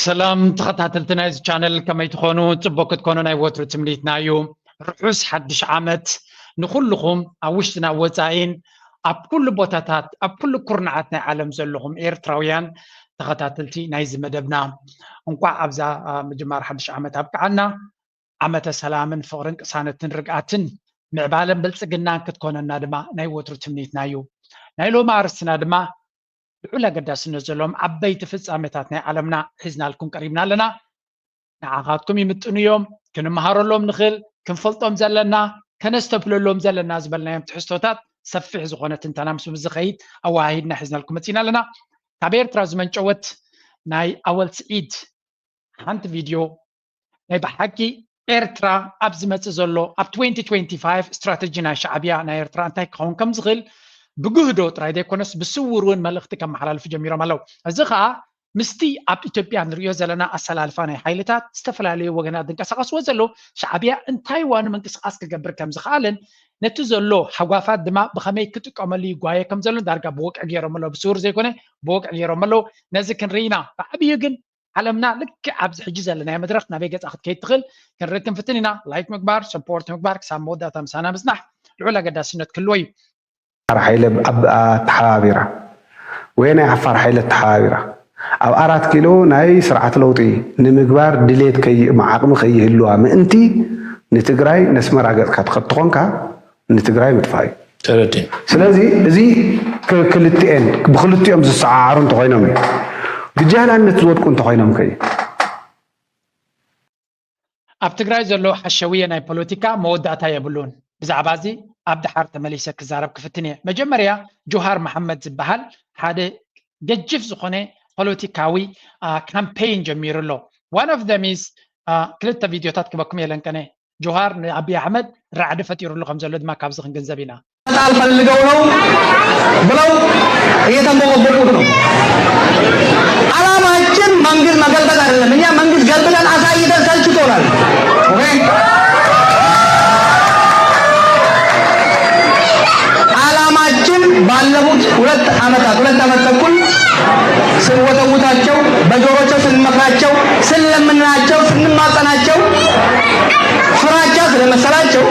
ሰላም ተኸታተልቲ ናይዚ ቻነል፣ ከመይ ትኾኑ? ጽቡቅ ክትኮኑ ናይ ወትሩ ትምኒትና እዩ። ርሑስ ሓድሽ ዓመት ንኹልኹም ኣብ ውሽጥን ኣብ ወጻኢን፣ ኣብ ኩሉ ቦታታት፣ ኣብ ኩሉ ኩርናዓት ናይ ዓለም ዘለኹም ኤርትራውያን ተኸታተልቲ ናይዚ መደብና፣ እንቋዕ ኣብዛ፣ አ፣ ምጅማር ሓድሽ ዓመት ኣብቅዓና። ዓመተ ሰላምን ፍቕርን ቅሳነትን ርግኣትን ምዕባለን ብልጽግናን ክትኮነና ድማ ናይ ወትሩ ትምኒትና እዩ። ናይ ሎሚ ኣርእስትና ድማ ልዑል ኣገዳስነት ዘለዎም ዓበይቲ ፍጻሜታት ናይ ዓለምና ሒዝናልኩም ቀሪብና ኣለና። ንዓኻትኩም ይምጥኑ እዮም፣ ክንመሃረሎም ንኽእል፣ ክንፈልጦም ዘለና፣ ከነስተብህለሎም ዘለና ዝበልናዮም ትሕዝቶታት ሰፊሕ ዝኾነ ትንተና ምስ ዝኸይድ ኣወሃሂድና ሒዝናልኩም መጺና ኣለና። ካብ ኤርትራ ዝመንጨወት ናይ ኣወል ስዒድ ሓንቲ ቪድዮ ናይ ብሓቂ ኤርትራ ኣብ ዝመጽእ ዘሎ ኣብ ትዌንቲ ትዌንቲ ፋይቭ ስትራተጂ ናይ ሻዕብያ ናይ ኤርትራ እንታይ ክኸውን ከም ዝኽእል ብግህዶ ጥራይ ዘይኮነስ ብስውር እውን መልእኽቲ ከመሓላልፉ ጀሚሮም ኣለዉ። እዚ ኸኣ ምስቲ ኣብ ኢትዮጵያ ንሪኦ ዘለና ኣሰላልፋ ናይ ሓይልታት ዝተፈላለዩ ወገናት ዝንቀሳቐስዎ ዘለዉ ሻዕብያ እንታይ ዋኑ ምንቅስቓስ ክገብር ከም ዝኽኣልን ነቲ ዘሎ ሃጓፋት ድማ ብኸመይ ክጥቀመሉ ይጓየ ከም ዘሎን ዳርጋ ብወግዒ ገይሮም ኣለዉ። ብስውር ዘይኮነ ብወግዒ ገይሮም ኣለዉ። ነዚ ክንርኢ ኢና። ብዓብዩ ግን ዓለምና ልክዕ ኣብዚ ሕጂ ዘለናዮ መድረኽ ናበይ ገጻ ክትከይድ ትኽእል ክንርኢ ክንፍትን ኢና። ላይክ ምግባር፣ ሰፖርት ምግባር፣ ክሳብ መወዳእታ ምሳና ምጽናሕ ልዑል ኣገዳስነት ክህልዎ እዩ። ዓፋር ሓይለ ኣብ ኣተሓባቢራ ወይ ናይ ዓፋር ሓይለ ኣተሓባቢራ ኣብ ኣራት ኪሎ ናይ ስርዓት ለውጢ ንምግባር ድሌት ከይ-፣ ዓቕሚ ከይህልዋ ምእንቲ ንትግራይ ነስመራ ገጽካ ትኸድ ትኾንካ ንትግራይ ምጥፋእ እዩ። ተረዲእ። ስለዚ እዚ ክ-፣ ክልቲኤን፣ ብክልቲኦም ዝሰዓዓሩ እንተኾይኖም እዩ። ብጃህላነት ዝወድቁ እንተኾይኖም ከ እዩ። ኣብ ትግራይ ዘሎ ሓሸውየ ናይ ፖለቲካ መወዳእታ የብሉን። ብዛዕባ እዚ ኣብ ደሓር ተመሊሰ ክዛረብ ክፍትን እየ። መጀመርያ ጆሃር መሓመድ ዝበሃል ሓደ ገጅፍ ዝኾነ ፖለቲካዊ፣ አ፣ ካምፔይን ጀሚሩ ኣሎ። One of them is፣ አ፣ ክልተ ቪድዮታት ክበኩም የለንቀነ። ጆሃር ንኣብይ ኣሕመድ ራዕዲ ፈጢሩሉ ከም ዘሎ ድማ ካብዚ ክንግንዘብ ኢና። መጣል ፈልገው ነው ብለው እየተንቦገቦጉት ነው። ዓላማችን መንግስት መገልበጥ አይደለም። እኛ መንግስት ገልብጠን አሳይተን ሰልችቶናል። ኦኬ? ዓላማችን ባለፉት ሁለት ዓመታት፣ ሁለት ዓመት ተኩል ስንወተውታቸው፣ በጆሮቸው ስንመክራቸው፣ ስንለምናቸው፣ ስንማጸናቸው ፍራቻ ስለመሰላቸው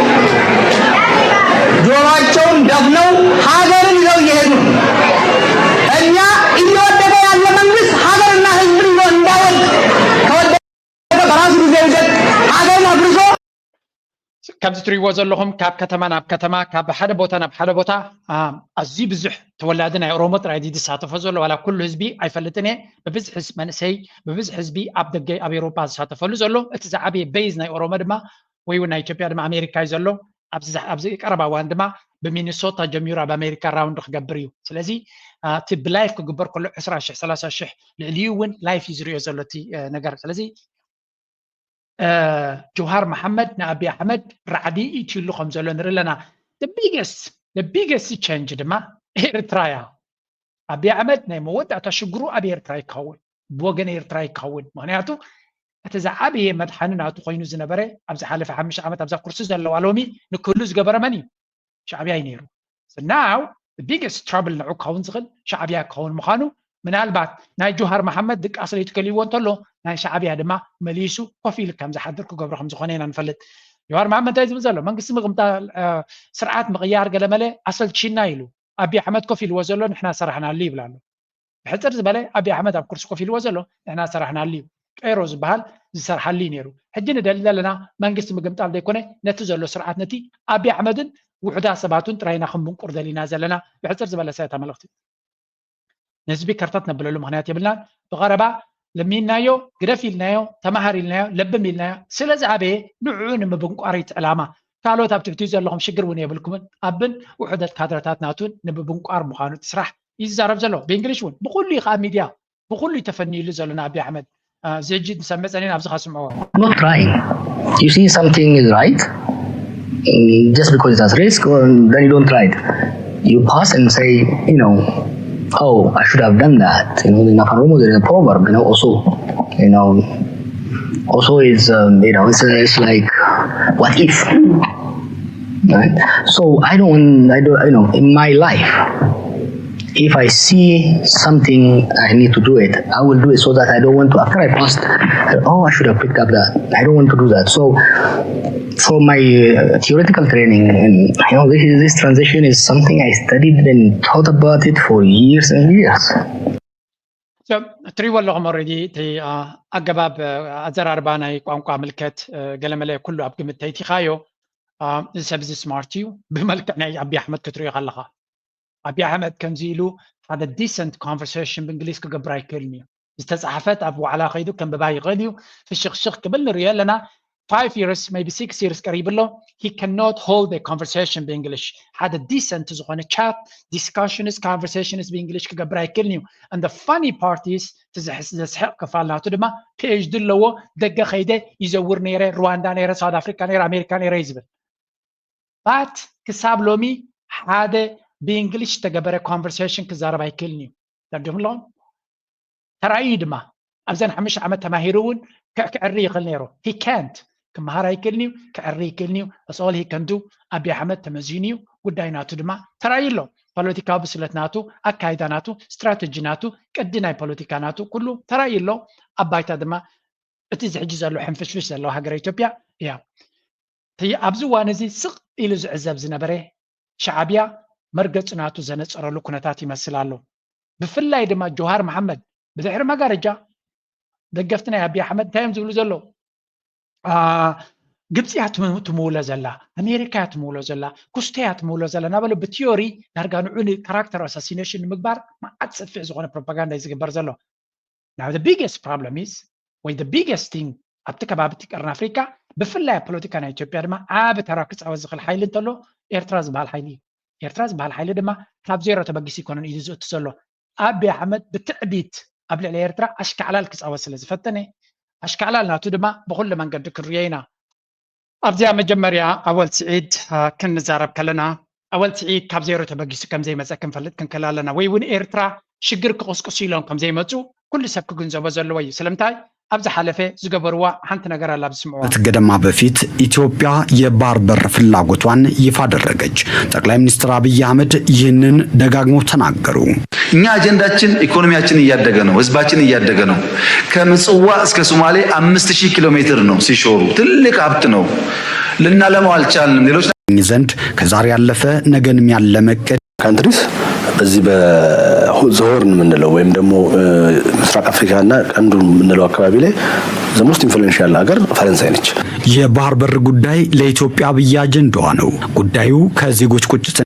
ጆሮአቸውን ደፍነው ሀገርን ይዘው እየሄዱ ነው። እኛ እየወደቀ ያለ መንግስት ሀገርና ህዝብን ይዞ እንዳይወድቅ፣ ከወደቀ በራሱ ጊዜ ውደቅ፣ ሀገርን አፍርሶ ከምዚ ትሪእዎ ዘለኹም ካብ ከተማ ናብ ከተማ፣ ካብ ሓደ ቦታ ናብ ሓደ ቦታ፣ አ፣ ኣዝዩ ብዙሕ ተወላዲ ናይ ኦሮሞ ጥራይ ድዩ ዝሳተፎ ዘሎ? ዋላ ኩሉ ህዝቢ ኣይፈልጥን እየ። ብብዝሒ ህዝ-፣ መንእሰይ፣ ብብዝሒ ህዝቢ ኣብ ደገ፣ ኣብ ኤውሮጳ ዝሳተፈሉ ዘሎ። እቲ ዝዓበየ ቤዝ ናይ ኦሮሞ ድማ፣ ወይ እውን ናይ ኢትዮጵያ ድማ ኣሜሪካ እዩ ዘሎ። ኣብዚ ዝሕ-፣ ኣብዚ ቀረባ እዋን ድማ ብሚኒሶታ ጀሚሩ ኣብ ኣሜሪካ ራውንድ ክገብር እዩ። ስለዚ፣ አ፣ እቲ ብላይፍ ክግበር ከሎ ዕስራ ሽሕ፣ ሰላሳ ሽሕ ልዕሊኡ እውን ላይፍ እዩ ዝሪኦ ዘሎ እቲ፣ አ፣ ነገር። ስለዚ እ፣ ጆሃር መሓመድ ንኣቢ ኣሕመድ ራዕዲ ኢትዩሉ ከም ዘሎ ንርኢ ኣለና። The biggest, the biggest change ድማ ኤርትራ እያ። ኣቢ ኣሕመድ ናይ መወዳእታ ሽግሩ ኣብ ኤርትራ ይከውን፣ ብወገን ኤርትራ ይከውን። ምኽንያቱ እቲ ዝዓበየ መድሓኒ ናቱ ኮይኑ ዝነበረ ኣብ ዝሓለፈ ሓሙሽተ ዓመት ኣብዛ ኩርሲ ዘለዋ ሎሚ ንክህሉ ዝገበረ መን እዩ? ሻዕብያ እዩ ነይሩ። So now the biggest trouble ንዑ ክኸውን ዝኽእል ሻዕብያ ክኸውን ምዃኑ፣ ምናልባት ናይ ጆሃር መሓመድ ድቃስ ለይቲ ከልይዎ እንተሎ ናይ ሻዕብያ ድማ መሊሱ ኮፍ ኢሉ ከም ዝሓድር ክገብሮ ከም ዝኾነ ኢና ንፈልጥ። ጆሃር መሓመድ እንታይ ዝብል ዘሎ? መንግስቲ ምቕምጣል፣ እ፣ ስርዓት ምቕያር ገለመለ ኣሰልቺና ኢሉ። ኣቢ ኣሕመድ ኮፍ ኢልዎ ዘሎ ንሕና ሰራሕናሉ ይብል ኣሎ። ብሕጽር ዝበለ ኣቢ ኣሕመድ ኣብ ኩርሲ ኮፍ ኢልዎ ዘሎ ንሕና ሰራሕናሉ እዩ። ቀይሮ ዝበሃል ዝሰርሓሉ እዩ ነይሩ። ሕጂ ንደሊ ዘለና መንግስቲ ምግምጣል ዘይኮነ ነቲ ዘሎ ስርዓት ነቲ ኣቢ ኣሕመድን ውሑዳት ሰባቱን ጥራይና ክንብንቁር ደሊና ዘለና። ብሕጽር ዝበለ ሰታ መልእኽቲ። ንህዝቢ ከርተት ነብለሉ ምኽንያት የብልናን። ብቐረባ ለሚንናዮ፣ ግደፍ ኢልናዮ፣ ተማሃር ኢልናዮ፣ ለብም ኢልናዮ፣ ስለ ዝኣበየ ንዕኡ ንምብንቋር እዩ እቲ ዕላማ። ካልኦት ኣብ ትሕቲኡ ዘለኹም ሽግር እውን የብልኩምን። ኣብን ውሑደት ካድረታት ናቱን ንምብንቋር ምዃኑ እቲ ስራሕ እዩ ዝዛረብ ዘሎ። ብእንግሊሽ እውን ብኹሉ እዩ ከዓ ሚድያ ብኹሉ እዩ ተፈንዩሉ ዘሎ ንኣቢ ኣሕመድ። አ፣ እዚ ሕጂ ንሰምዕ ጸኒሕና ኣብዚ ከስምዕዎ። Not trying. You see something is right, mm, just because it has risk, or then you don't try it. You pass and say, you know, oh, I should have done that. You know, in Afan Oromo, there is a proverb, you know, also, you know, also is, um, you know, it's, it's like, what if? Right? So I don't, I don't, you know, in my life, if I see something, I need to do it. I will do it so that I don't want to, after I passed, oh, I should have picked up that. I don't want to do that. So, for my uh, theoretical training, and you know, this, this transition is something I studied and thought about it for years and years. እትሪእዎ ኣለኹም ኦልሬዲ እቲ ኣገባብ ኣዘራርባ ናይ ቋንቋ ምልከት ገለመለ ኩሉ ኣብ ግምት ተይቲኻዮ። እዚ ሰብ እዚ ስማርት እዩ። ብመልክዕ ናይ ኣቢ ኣሕመድ ክትሪኦ ከለኻ ኣቢ ኣሕመድ ከምዚ ኢሉ ሓደ ዲሰንት ኮንቨርሴሽን ብእንግሊዝ ክገብር ኣይክእልን እዩ። ዝተፃሕፈት ኣብ ዋዕላ ከይዱ ከንብባ ይኽእል እዩ። ፍሽኽሽኽ ክብል ንሪኦ ኣለና። Five years, maybe six years ቀሪቡ ኣሎ። He cannot hold a conversation ብእንግሊሽ። ሓደ ዲሰንት ዝኾነ ቻት ዲስካሽንስ ኮንቨርሴሽንስ ብእንግሊሽ ክገብር ኣይክእልን እዩ። And the funny part is ዘስሕቕ ክፋል ናቱ ድማ ፒኤችዲ ኣለዎ። ደገ ከይደ ይዘውር ነይረ፣ ሩዋንዳ ነይረ፣ ሳውት ኣፍሪካ ነይረ፣ ኣሜሪካ ነይረ እዩ ዝብል። ባት ክሳብ ሎሚ ሓደ ብእንግሊሽ ዝተገበረ ኮንቨርሴሽን ክዛረብ ኣይክእልን እዩ። ተርዲኹም ኣለኹም? ተራእዩ ድማ ኣብዘን ሓሙሽተ ዓመት ተማሂሩ እውን ክዕሪ ይኽእል ነይሩ። He can't። ክመሃር ኣይክእልን እዩ፣ ክዕሪ ይክእልን እዩ። That's all he can do። ኣቢ ኣሕመድ ተመዚኑ እዩ። ጉዳይ ናቱ ድማ ተራእዩ ኣሎ። ፖለቲካዊ ብስለት ናቱ፣ ኣካይዳ ናቱ፣ ስትራተጂ ናቱ፣ ቅዲ ናይ ፖለቲካ ናቱ ኩሉ ተራእዩ ኣሎ። ኣብ ባይታ ድማ እቲ ሕጂ ዘሎ ሕንፍሽፍሽ ዘለዎ ሃገረ ኢትዮጵያ እያ። እቲ ኣብዚ እዋን እዚ ስቕ ኢሉ ዝዕዘብ ዝነበረ ሻዕብያ መርገፂ ናቱ ዘነፀረሉ ኩነታት ይመስል ኣሎ። ብፍላይ ድማ ጆሃር መሓመድ ብድሕሪ መጋረጃ ደገፍቲ ናይ ኣቢ ኣሕመድ እንታይ እዮም ዝብሉ ዘለዉ? ግብፂ እያ ትምውሎ ዘላ፣ ኣሜሪካ እያ ትምውሎ ዘላ፣ ኩስተ እያ ትምውሎ ዘላ እናበሉ ብቲዮሪ ዳርጋ ንዑ ካራክተር ኣሳሲኔሽን ንምግባር መዓት ሰፊሕ ዝኾነ ፕሮፓጋንዳ እዩ ዝግበር ዘሎ። Now the biggest problem is ወይ the biggest thing ኣብቲ ከባቢ እቲ ቀርኒ ኣፍሪካ ብፍላይ ኣብ ፖለቲካ ናይ ኢትዮጵያ ድማ ዓቢ ተራ ክፃወት ዝኽእል ሓይሊ እንተሎ ኤርትራ ዝበሃል ሓይሊ እዩ። ኤርትራ ዝበሃል ሓይሊ ድማ ካብ ዜሮ ተበጊሱ ይኮነን ኢዱ ዝእቱ ዘሎ። ኣቢ ኣሕመድ ብትዕቢት ኣብ ልዕሊ ኤርትራ ኣሽካዕላል ክፃወት ስለ ዝፈተነ ኣሽካዕላል ናቱ ድማ ብኩሉ መንገዲ ክንሪኦ ኢና። ኣብዚኣ መጀመርያ ኣወል ስዒድ ክንዛረብ ከለና ኣወል ስዒድ ካብ ዜሮ ተበጊሱ ከምዘይመፀ ክንፈልጥ ክንክእል ኣለና። ወይ እውን ኤርትራ ሽግር ክቕስቅሱ ኢሎም ከምዘይመፁ ኩሉ ሰብ ክግንዘቦ ዘለዎ እዩ። ስለምንታይ ኣብ ዝሓለፈ ዝገበርዋ ሓንቲ ነገር ኣላ ብስምዕዋ። ገደማ በፊት ኢትዮጵያ የባህር በር ፍላጎቷን ይፋ አደረገች። ጠቅላይ ሚኒስትር አብይ አህመድ ይህንን ደጋግሞ ተናገሩ። እኛ አጀንዳችን ኢኮኖሚያችን እያደገ ነው፣ ህዝባችን እያደገ ነው። ከምጽዋ እስከ ሶማሌ አምስት ሺህ ኪሎ ሜትር ነው ሲሾሩ፣ ትልቅ ሀብት ነው። ልናለማው አልቻልንም። ሌሎች ዘንድ ከዛሬ ያለፈ ነገን የሚያለመ እቅድ ካንትሪስ በዚህ በሆርን የምንለው ወይም ደግሞ ምስራቅ አፍሪካና ቀንዱ የምንለው አካባቢ ላይ most influential ሀገር ፈረንሳይ ነች። የባህር በር ጉዳይ ለኢትዮጵያ አብይ አጀንዳዋ ነው። ጉዳዩ ከዜጎች ቁጭት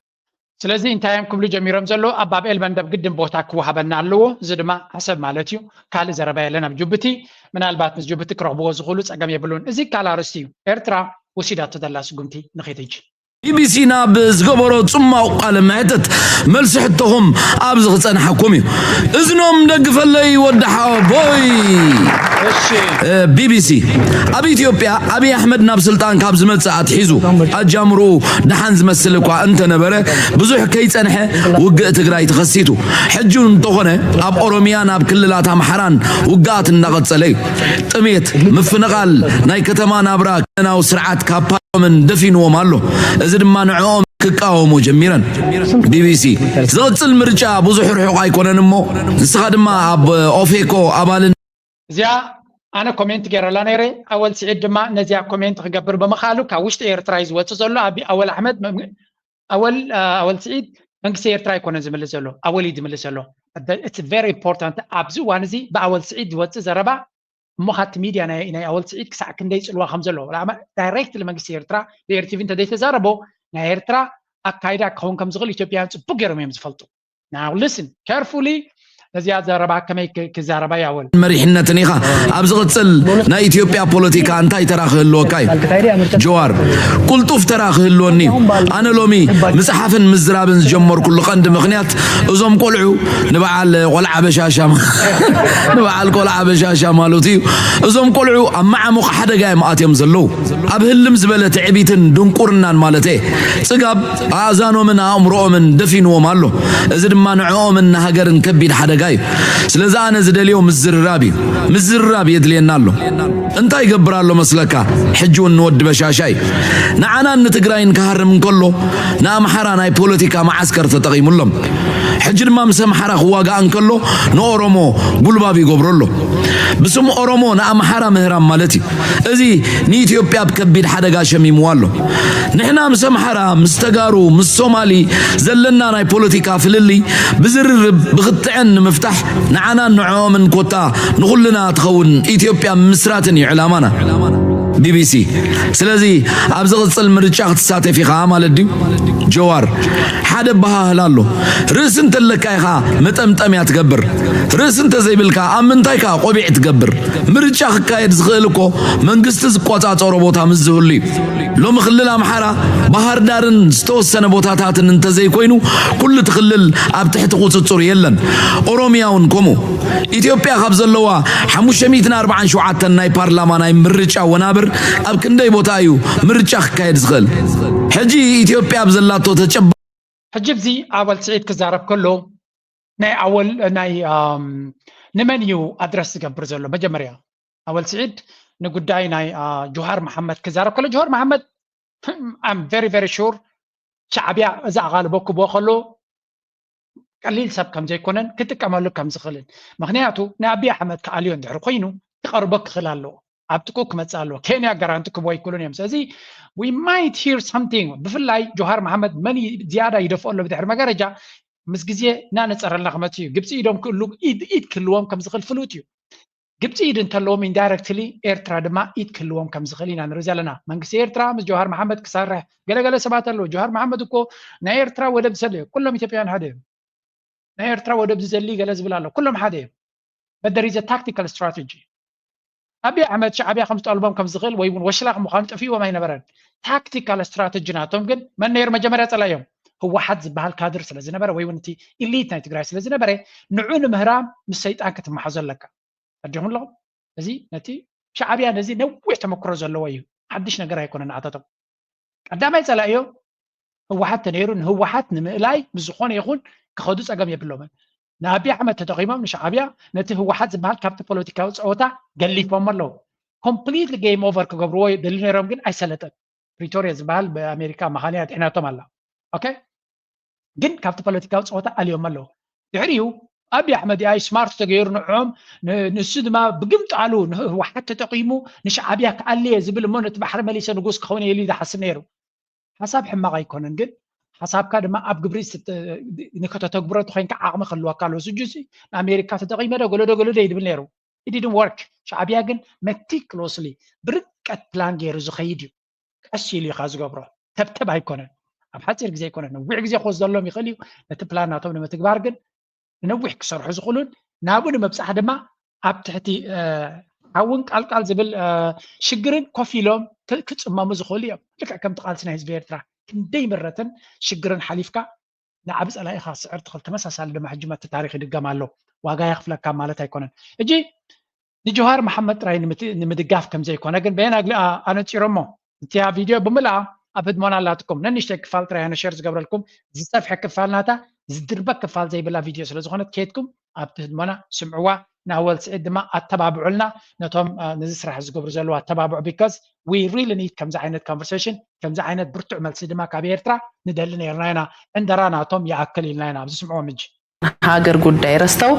ስለዚ እንታይ እዮም ክብሉ ጀሚሮም ዘሎ? ኣብ ባብኤል መንደብ ግድን ቦታ ክወሃበና ኣለዎ። እዚ ድማ ዓሰብ ማለት እዩ። ካልእ ዘረባ የለን ኣብ ጅቡቲ። ምናልባት ምስ ጅቡቲ ክረኽብዎ ዝኽእሉ ጸገም የብሉን። እዚ ካል ኣርእስቲ እዩ። ኤርትራ ወሲዳቶ ዘላ ስጉምቲ ንኺድ ሕጂ። ቢቢሲ ናብ ዝገበሮ ጽማቕ ቃለ መሕትት መልሲ ሕቶኹም ኣብዚ ክጸንሓኩም እዩ። እዝኖም ደግፈለይ ወዲ ሓወቦይ። ቢቢሲ ኣብ ኢትዮጵያ ኣብይ ኣሕመድ ናብ ስልጣን ካብ ዝመጽእ ኣትሒዙ ኣጃምርኡ ደሓን ዝመስል እኳ እንተነበረ ብዙሕ ከይጸንሐ ውግእ ትግራይ ተኸሲቱ። ሕጂ እንተኾነ ኣብ ኦሮሚያን ኣብ ክልላት ኣምሓራን ውግኣት እንዳቐጸለ እዩ። ጥሜት፣ ምፍንቓል፣ ናይ ከተማ ናብራ ክልላዊ ስርዓት ካብ ፓርላመን ደፊንዎም ኣሎ። እዚ ድማ ንዕኦም ክቃወሙ ጀሚረን። ቢቢሲ ዝቕጽል ምርጫ ብዙሕ ርሑቕ ኣይኮነን እሞ ንስኻ ድማ ኣብ ኦፌኮ ኣባልን እዚኣ ኣነ ኮሜንት ገይረላ ነይረ። ኣወል ስዒድ ድማ ነዚኣ ኮሜንት ክገብር ብምኻሉ ካብ ውሽጢ ኤርትራ እዩ ዝወፅእ ዘሎ። ኣቢ ኣወል ኣሕመድ መም- ኣወል ኣወል ስዒድ መንግስቲ ኤርትራ ኣይኮነን ዝምልስ ዘሎ፣ ኣወል እዩ ዝምልስ ዘሎ። It's very important ኣብዚ እዋን እዚ ብኣወል ስዒድ ዝወፅእ ዘረባ እሞ ካብቲ ሚድያ ናይ ናይ ኣወል ስዒድ ክሳዕ ክንደይ ፅልዋ ከም ዘለዎ ዳይሬክት ንመንግስቲ ኤርትራ ብኤርቲቪ እንተዘይተዛረቦ ናይ ኤርትራ ኣካይዳ ክኸውን ከም ዝኽእል ኢትዮጵያውያን ፅቡቅ ገይሮም እዮም ዝፈልጡ። Now listen carefully ነዚኣ ዘረባ ከመይ ክዛረባ ያወል መሪሕነትን ኢኻ። ኣብ ዝቕጽል ናይ ኢትዮጵያ ፖለቲካ እንታይ ተራ ክህልወካ እዩ? ጀዋር፣ ቁልጡፍ ተራ ክህልወኒ እዩ። ኣነ ሎሚ ምጽሓፍን ምዝራብን ዝጀመርኩሉ ቀንዲ ምኽንያት እዞም ቆልዑ ንበዓል ቆልዓ በሻሻ ንበዓል ቆልዓ በሻሻ ማለቱ እዩ። እዞም ቆልዑ ኣብ መዓሙቕ ሓደጋ እዮም ኣትዮም ዘለዉ። ኣብ ህልም ዝበለ ትዕቢትን ድንቁርናን ማለተየ ጽጋብ ኣእዛኖምን ኣእምሮኦምን ደፊንዎም ኣሎ። እዚ ድማ ንዕኦምን ንሃገርን ከቢድ ሓደጋ እዩ። ስለዚ ኣነ ዝደልዮ ምዝርራብ እዩ። ምዝርራብ የድልየና ኣሎ። እንታይ ይገብር ኣሎ መስለካ? ሕጂ እውን ንወዲ በሻሻ እዩ። ንዓናን ንትግራይን ክሃርም እንከሎ ንኣምሓራ ናይ ፖለቲካ መዓስከር ተጠቒሙሎም። ሕጂ ድማ ምስ ኣምሓራ ክዋጋእ እንከሎ ንኦሮሞ ጉልባብ ይገብሮ ኣሎ። ብስም ኦሮሞ ንኣምሓራ ምህራም ማለት እዩ። እዚ ንኢትዮጵያ ኣብ ከቢድ ሓደጋ ሸሚምዋ ኣሎ። ንሕና ምስ ኣምሓራ፣ ምስ ተጋሩ፣ ምስ ሶማሊ ዘለና ናይ ፖለቲካ ፍልልይ ብዝርርብ ብክትዐን ንምፍታሕ ንዓናን ንዕኦምን ኮታ ንኹልና ትኸውን ኢትዮጵያ ምስራትን እዩ ዕላማና። ቢቢሲ። ስለዚ ኣብ ዝቕጽል ምርጫ ክትሳተፍ ኢኻ ማለት ድዩ? ጀዋር፣ ሓደ ኣበሃህላ ኣሎ። ርእሲ እንተለካ ኢኻ መጠምጠምያ ትገብር። ርእሲ እንተዘይብልካ ኣብ ምንታይ ከኣ ቆቢዕ ትገብር? ምርጫ ክካየድ ዝኽእል እኮ መንግስቲ ዝቆጻጸሮ ቦታ ምስ ዝህሉ እዩ። ሎሚ ክልል ኣምሓራ ባህር ዳርን ዝተወሰነ ቦታታትን እንተዘይኮይኑ ኩሉ እቲ ክልል ኣብ ትሕቲ ቁጽጽሩ የለን። ኦሮሚያ እውን ከምኡ። ኢትዮጵያ ካብ ዘለዋ ሓሙሽተ ሚእትን ኣርባዓን ሸውዓተን ናይ ፓርላማ ናይ ምርጫ ወናብር ኣብ ክንደይ ቦታ እዩ ምርጫ ክካየድ ዝኽእል? ሕጂ ኢትዮጵያ ኣብ ዘላቶ ተጨባ ሕጂ ኣብዚ ኣወል ስዒድ ክዛረብ ከሎ ናይ ኣወል ናይ ኣም፣ ንመን እዩ ኣድረስ ዝገብር ዘሎ? መጀመርያ ኣወል ስዒድ ንጉዳይ ናይ አ፣ ጆሃር መሓመድ ክዛረብ ከሎ ጆሃር መሓመድ I'm very very sure ሻዕብያ እዛ ኣቓልቦ ክቦ ከሎ ቀሊል ሰብ ከም ዘይኮነን ክጥቀመሉ ከም ዝኽእልን፣ ምኽንያቱ ንኣቢ ኣሕመድ ክኣልዮ እንድሕር ኮይኑ ክቐርቦ ክኽእል ኣለዎ። ኣብ ጥቁ ክመጽእ ኣለዎ። ኬንያ ጋራንቲ ክቦ ኣይክእሉን እዮም። ስለዚ we might hear something። ብፍላይ ጆሃር መሓመድ መን ይ- ዝያዳ ይደፍኦ ኣሎ ብድሕሪ መጋረጃ ምስ ግዜ እናነጸረልና ክመጽእ እዩ። ግብፂ ኢዶም ክእሉ ኢድ ኢድ ክህልዎም ከም ዝኽእል ፍሉጥ እዩ። ግብፂ ኢድ እንተለዎም indirectly ኤርትራ ድማ ኢድ ክህልዎም ከም ዝኽእል ኢና ንርኢ ዘለና። መንግስቲ ኤርትራ ምስ ጆሃር መሓመድ ክሰርሕ ገለገለ ሰባት ኣለዉ። ጆሃር መሓመድ እኮ ናይ ኤርትራ ወደብ ዝሰለ እዩ። ኩሎም ኢትዮጵያውያን ሓደ እዮም። ናይ ኤርትራ ወደብ ዝደሊ ገለ ዝብል ኣሎ። ኩሎም ሓደ እዮም። But there is a tactical strategy። ኣቢ ኣሕመድ ሻዕብያ ከም ዝጠልቦም ከም ዝኽእል ወይ እውን ወሽላኽ ምዃኑ ጠፊእዎም ኣይነበረን። ታክቲካል ስትራተጂ ናቶም ግን መን ነይሩ መጀመርያ ጸላኢኦም? ህወሓት ዝበሃል ካድር ስለ ዝነበረ ወይ እውን እቲ ኢሊት ናይ ትግራይ ስለ ዝነበረ ንዑ ንምህራም ምስ ሰይጣን ክትመሓዞ ኣለካ። ኣዲኹም ኣለኹም። እዚ ነቲ ሻዕብያ ነዚ ነዊሕ ተመክሮ ዘለዎ እዩ። ሓድሽ ነገር ኣይኮነን ንኣታቶም። ቀዳማይ ጸላኢዮ ህወሓት ተነይሩ ንህወሓት ንምእላይ ምስ ዝኾነ ይኹን ክኸዱ ጸገም የብሎምን። ንኣቢ ኣሕመድ ተጠቒሞም ንሻዕብያ ነቲ ህወሓት ዝበሃል ካብቲ ፖለቲካዊ ጸወታ ገሊፎም ኣለዉ። ኮምፕሊትሊ ጌም ኦቨር ክገብርዎ ደልዩ ነይሮም ግን ኣይሰለጠን። ፕሪቶርያ ዝበሃል ብኣሜሪካ መኻንያ ድሒናቶም ኣላ። ኦኬ ግን ካብቲ ፖለቲካዊ ጸወታ ኣልዮም ኣለዉ። ድሕሪኡ ኣቢ ኣሕመድ ኣይ ስማርት ተገይሩ ንዕኦም ን- ንሱ ድማ ብግምጣሉ ንህወሓት ተጠቒሙ ንሻዕብያ ክኣልየ ዝብል እሞ ነቲ ባሕሪ መሊሰ ንጉስ ክኸውን እየ ኢሉ ዝሓስብ ነይሩ። ሓሳብ ሕማቕ ኣይኮነን ግን ሓሳብካ ድማ ኣብ ግብሪ ስት- ንከተተግብሮ ተኮይንካ ዓቕሚ ክህልወካ ኣለዎ። ስጁሲ ንኣሜሪካ ተጠቒመ ዶ ገለዶ ገለዶ ይድብል ነይሩ። ኢድድን ወርክ ሻዕብያ ግን መቲክሎስሊ ብርቀት ፕላን ገይሩ ዝኸይድ እዩ። ቀስ ኢሉ ኢኻ ዝገብሮ። ተብተብ ኣይኮነን። ኣብ ሓፂር ግዜ ኣይኮነን። ነዊሕ ግዜ ክወስደሎም ይኽእል እዩ። ነቲ ፕላን ናቶም ንምትግባር ግን ንነዊሕ ክሰርሑ ዝኽእሉን ናብኡ ንምብፃሕ ድማ ኣብ ትሕቲ ሓውን ቃልቃል ዝብል ሽግርን ኮፍ ኢሎም ክፅመሙ ዝኽእሉ እዮም። ልክዕ ከምቲ ቃልሲ ናይ ህዝቢ ኤርትራ ክንደይ ምረትን ሽግርን ሓሊፍካ ንዓብ ጸላኢኻ ክትስዕር ትኽእል። ተመሳሳሊ ድማ ሕጂ መቲ ታሪኽ ይድገም ኣሎ። ዋጋ የኽፍለካ ማለት ኣይኮነን። ሕጂ ንጆሃር መሓመድ ጥራይ ንምት- ንምድጋፍ ከም ዘይኮነ ግን በየን ኣግሊ ኣነጺሮሞ። እቲያ ቪድዮ ብምልኣ ኣብ ህድሞና ኣላትኩም። ነንሽተይ ክፋል ጥራይ ኣነ ሸር ዝገብረልኩም ዝሰፍሐ ክፋል ናታ ዝድርበ ክፋል ዘይብላ ቪድዮ ስለ ዝኾነት ከይድኩም ኣብቲ ህድሞና ስምዕዋ። ንኣወል ስዒድ ድማ ኣተባብዑልና ነቶም ነዚ ስራሕ ዝገብሩ ዘለዉ ኣተባብዑ because we really need ከምዚ ዓይነት conversation ከምዚ ዓይነት ብርቱዕ መልሲ ድማ ካብ ኤርትራ ንደሊ ነርና ኢና። ዕንደራ ናቶም ይኣክል ኢልና ኢና ኣብዚ ስምዕዎም ሕጂ። ሀገር ጉዳይ ረስተው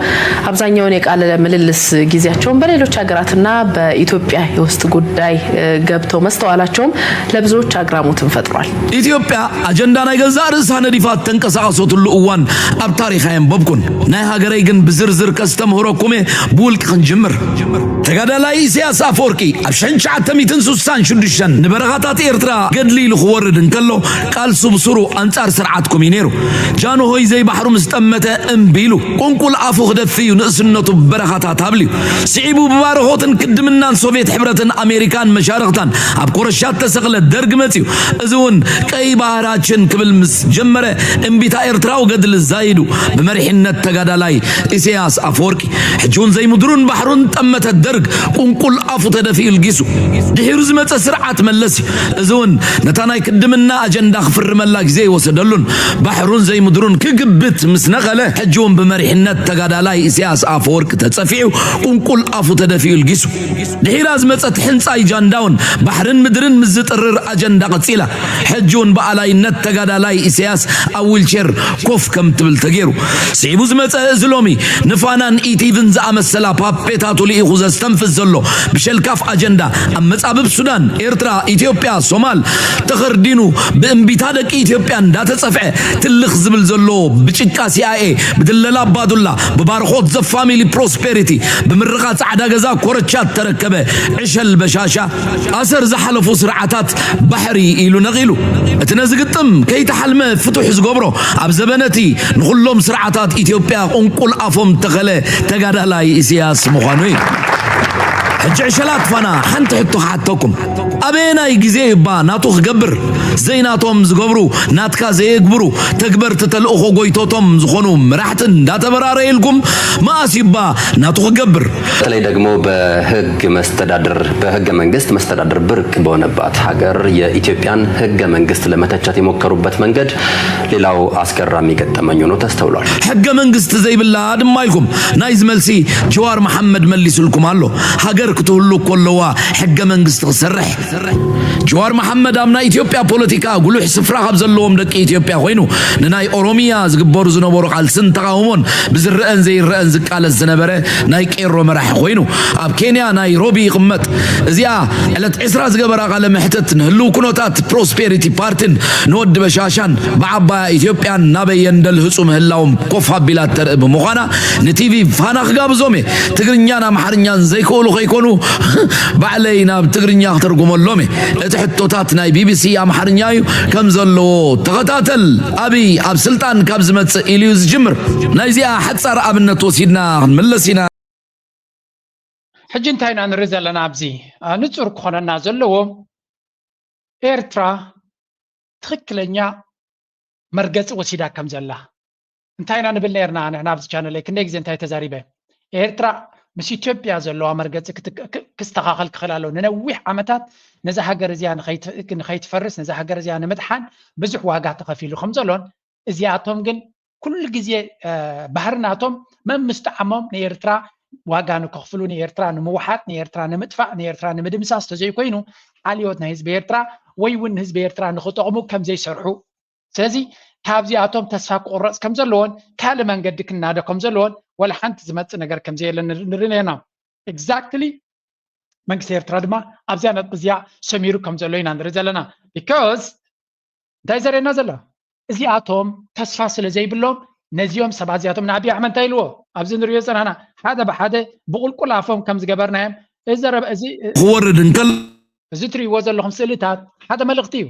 አብዛኛውን የቃለ ምልልስ ጊዜያቸውን በሌሎች ሀገራትና በኢትዮጵያ የውስጥ ጉዳይ ገብተው መስተዋላቸውም ለብዙዎች አግራሞትን ፈጥሯል። ኢትዮጵያ ኣጀንዳ ናይ ገዛእ ርእሳ ነዲፋ እተንቀሳቐሰትሉ እዋን ኣብ ታሪኽ ኣየንበብኩን። ናይ ሃገረይ ግን ብዝርዝር ከስተምህረኩም እየ። ብውልቂ ክንጅምር። ተጋዳላይ ኢሳያስ ኣፈወርቂ ኣብ ሸሕን ትሽዓተ ሚእትን ስሳን ሽዱሽተን ንበረኻታት ኤርትራ ገድሊ ኢሉ ክወርድ እንከሎ ቃልሱ ብሱሩ ኣንጻር ስርዓት ኮም እዩ ነይሩ። ጃንሆይ ዘይባሕሩ ምስ ጠመተ እምቢ ኢሉ ቁንቁል ኣፉ ክደፊ እዩ ንእስነቱ ብበረኻታት ኣብልዩ። ስዒቡ ብባርኾትን ክድምናን ሶቭየት ሕብረትን ኣሜሪካን መሻርኽታን ኣብ ኮረሻት ተሰቕለ ደርግ መጽዩ። እዚ እውን ቀይ ባህራችን ክብል ምስ ጀመረ እምቢታ ኤርትራዊ ገድሊ ዛይዱ ብመሪሕነት ተጋዳላይ ኢሳያስ ኣፈወርቂ። ሕጂ እውን ዘይምድሩን ባሕሩን ጠመተ ደርግ ቁንቁል ኣፉ ተደፊኡ ልጊሱ። ድሒሩ ዝመጸ ስርዓት መለስ እዩ። እዚ እውን ነታ ናይ ክድምና ኣጀንዳ ክፍርመላ ግዜ ይወሰደሉን ባሕሩን ዘይምድሩን ክግብት ምስ ነቐለ ሕጂ እውን ብመሪሕነት ተጋዳላይ ኢሳያስ ኣፈወርቂ ተጸፊዑ፣ ቁንቁል ኣፉ ተደፊኡ ልጊሱ። ድሒራ ዝመጸት ሕንጻይ ጃንዳውን ባሕርን ምድርን ምስ ዝጥርር ኣጀንዳ ቀጺላ። ሕጂ እውን ብኣላይነት ተጋዳላይ ኢሳያስ ኣብ ዊልቸር ኮፍ ከም ትብል ተገይሩ። ስዒቡ ዝመጸ እዚ ሎሚ ንፋናን ኢቲቪን ዝኣመሰላ ፓፔታቱ ልኢኹ ዘስተንፍስ ዘሎ ብሸልካፍ ኣጀንዳ ኣብ መጻብብ ሱዳን፣ ኤርትራ፣ ኢትዮጵያ፣ ሶማል ተኸርዲኑ ብእምቢታ ደቂ ኢትዮጵያ እንዳተጸፍዐ ትልኽ ዝብል ዘሎ ብጭቃ ሲኣይኤ፣ ብድለላ ኣባዱላ፣ ብባርኾት ዘፋሚሊ ፕሮስፔሪቲ፣ ብምርቓ ጻዕዳ ገዛ ኮረቻት ተረከበ ዕሸል በሻሻ ኣሰር ዝሓለፉ ስርዓታት ባሕሪ ኢሉ ነቒሉ። እቲ ነዚ ግጥም ከይተሓልመ ፍቱሕ ዝገብሮ ኣብ ዘበነቲ ንኹሎም ስርዓታት ኢትዮጵያ ቁንቁል ኣፎም ተኸለ ተጋዳላይ ኢሳያስ ምዃኑ እዩ። ሕጂ ዕሸላት ፋና ሓንቲ ሕቶ ክሓተኩም። ኣበየናይ ግዜ እባ ናቱ ክገብር ዘይናቶም ዝገብሩ ናትካ ዘየግብሩ ተግበርቲ ተልእኾ ጎይቶቶም ዝኾኑ መራሕቲ እንዳተበራረየልኩም መኣስ እባ ናቱ ክገብር? በተለይ ደግሞ በህግ መስተዳድር በህገ መንግስት መስተዳድር ብርቅ በሆነባት ሀገር የኢትዮጵያን ህገ መንግስት ለመተቸት የሞከሩበት መንገድ ሌላው አስገራሚ ገጠመኝ ሆኖ ተስተውሏል። ሕገ መንግስቲ ዘይብላ ድማ ኢልኩም ናይዚ መልሲ ጀዋር መሓመድ መሊሱልኩም ኣሎ። ሃገር ክትህሉ እኮ ኣለዋ ሕገ መንግስቲ ክሰርሕ። ጀዋር መሓመድ ኣብ ናይ ኢትዮጵያ ፖለቲካ ጉሉሕ ስፍራ ካብ ዘለዎም ደቂ ኢትዮጵያ ኮይኑ ንናይ ኦሮሚያ ዝግበሩ ዝነበሩ ቃልስን ተቃውሞን ብዝረአን ዘይረአን ዝቃለስ ዝነበረ ናይ ቄሮ መራሒ ኮይኑ ኣብ ኬንያ ናይሮቢ ይቕመጥ። እዚኣ ዕለት ዕስራ ዝገበራ ቃለ መሕትት ንህልው ኩነታት ፕሮስፔሪቲ ፓርቲን ንወዲ በሻሻን ብዓባያ ኢትዮጵያን ናበይ የንደልህፁ ምህላዎም ኮፍ ኣቢላ ተርኢ ብምዃና ንቲቪ ፋና ክጋብዞም እየ። ትግርኛን ኣምሓርኛን ዘይክእሉ ከይኮኑ ባዕለይ ናብ ትግርኛ ክተርጉመሎም እየ። እቲ ሕቶታት ናይ ቢቢሲ ኣምሓርኛ እዩ ከም ዘለዎ ተኸታተል። ኣብይ ኣብ ስልጣን ካብ ዝመፅእ ኢሉ እዩ ዝጅምር። ናይዚኣ ሓፃር ኣብነት ወሲድና ክንምለስ ኢና። ሕጂ እንታይ ኢና ንርኢ ዘለና ኣብዚ ንፁር ክኾነና ዘለዎ ኤርትራ ትኽክለኛ መርገፂ ወሲዳ ከም ዘላ እንታይ ኢና ንብል ነርና ንሕና ኣብዚ ቻነለይ ክንደይ ግዜ እንታይ ተዛሪበ ኤርትራ ምስ ኢትዮጵያ ዘለዋ መርገፂ ክስተኻኸል ክኽእል ኣለዎ ንነዊሕ ዓመታት ነዛ ሃገር እዚኣ ንኸይትፈርስ ነዛ ሃገር እዚኣ ንምድሓን ብዙሕ ዋጋ ተኸፊሉ ከም ዘሎን እዚኣቶም ግን ኩሉ ግዜ ባህሪ ናቶም መምስ ጣዕሞም ንኤርትራ ዋጋ ንከኽፍሉ ንኤርትራ ንምውሓጥ ንኤርትራ ንምጥፋእ ንኤርትራ ንምድምሳስ ተዘይኮይኑ ሓልዮት ናይ ህዝቢ ኤርትራ ወይ እውን ንህዝቢ ኤርትራ ንኽጠቕሙ ከም ዘይሰርሑ ስለዚ ካብዚኣቶም ተስፋ ክቑረፅ ከም ዘለዎን ካልእ መንገዲ ክናደ ከም ዘለዎን ወላ ሓንቲ ዝመፅእ ነገር ከም ዘየለ ንርኢ ነርና exactly መንግስቲ ኤርትራ ድማ ኣብዚኣ ነጥቢ እዚኣ ሰሚሩ ከም ዘሎ ኢና ንርኢ ዘለና because እንታይ ዘርእየና ዘሎ እዚኣቶም ተስፋ ስለ ዘይብሎም ነዚኦም ሰባት እዚኣቶም ንኣብይ ኣሕመድ እንታይ ኢልዎ ኣብዚ ንሪኦ ዝፀናሕና ሓደ ብሓደ ብቁልቁል ኣፎም ከም ዝገበርናዮም እዚ ረበ- እዚ ክወርድ እንከሎ እዚ ትሪእዎ ዘለኹም ስእልታት ሓደ መልእኽቲ እዩ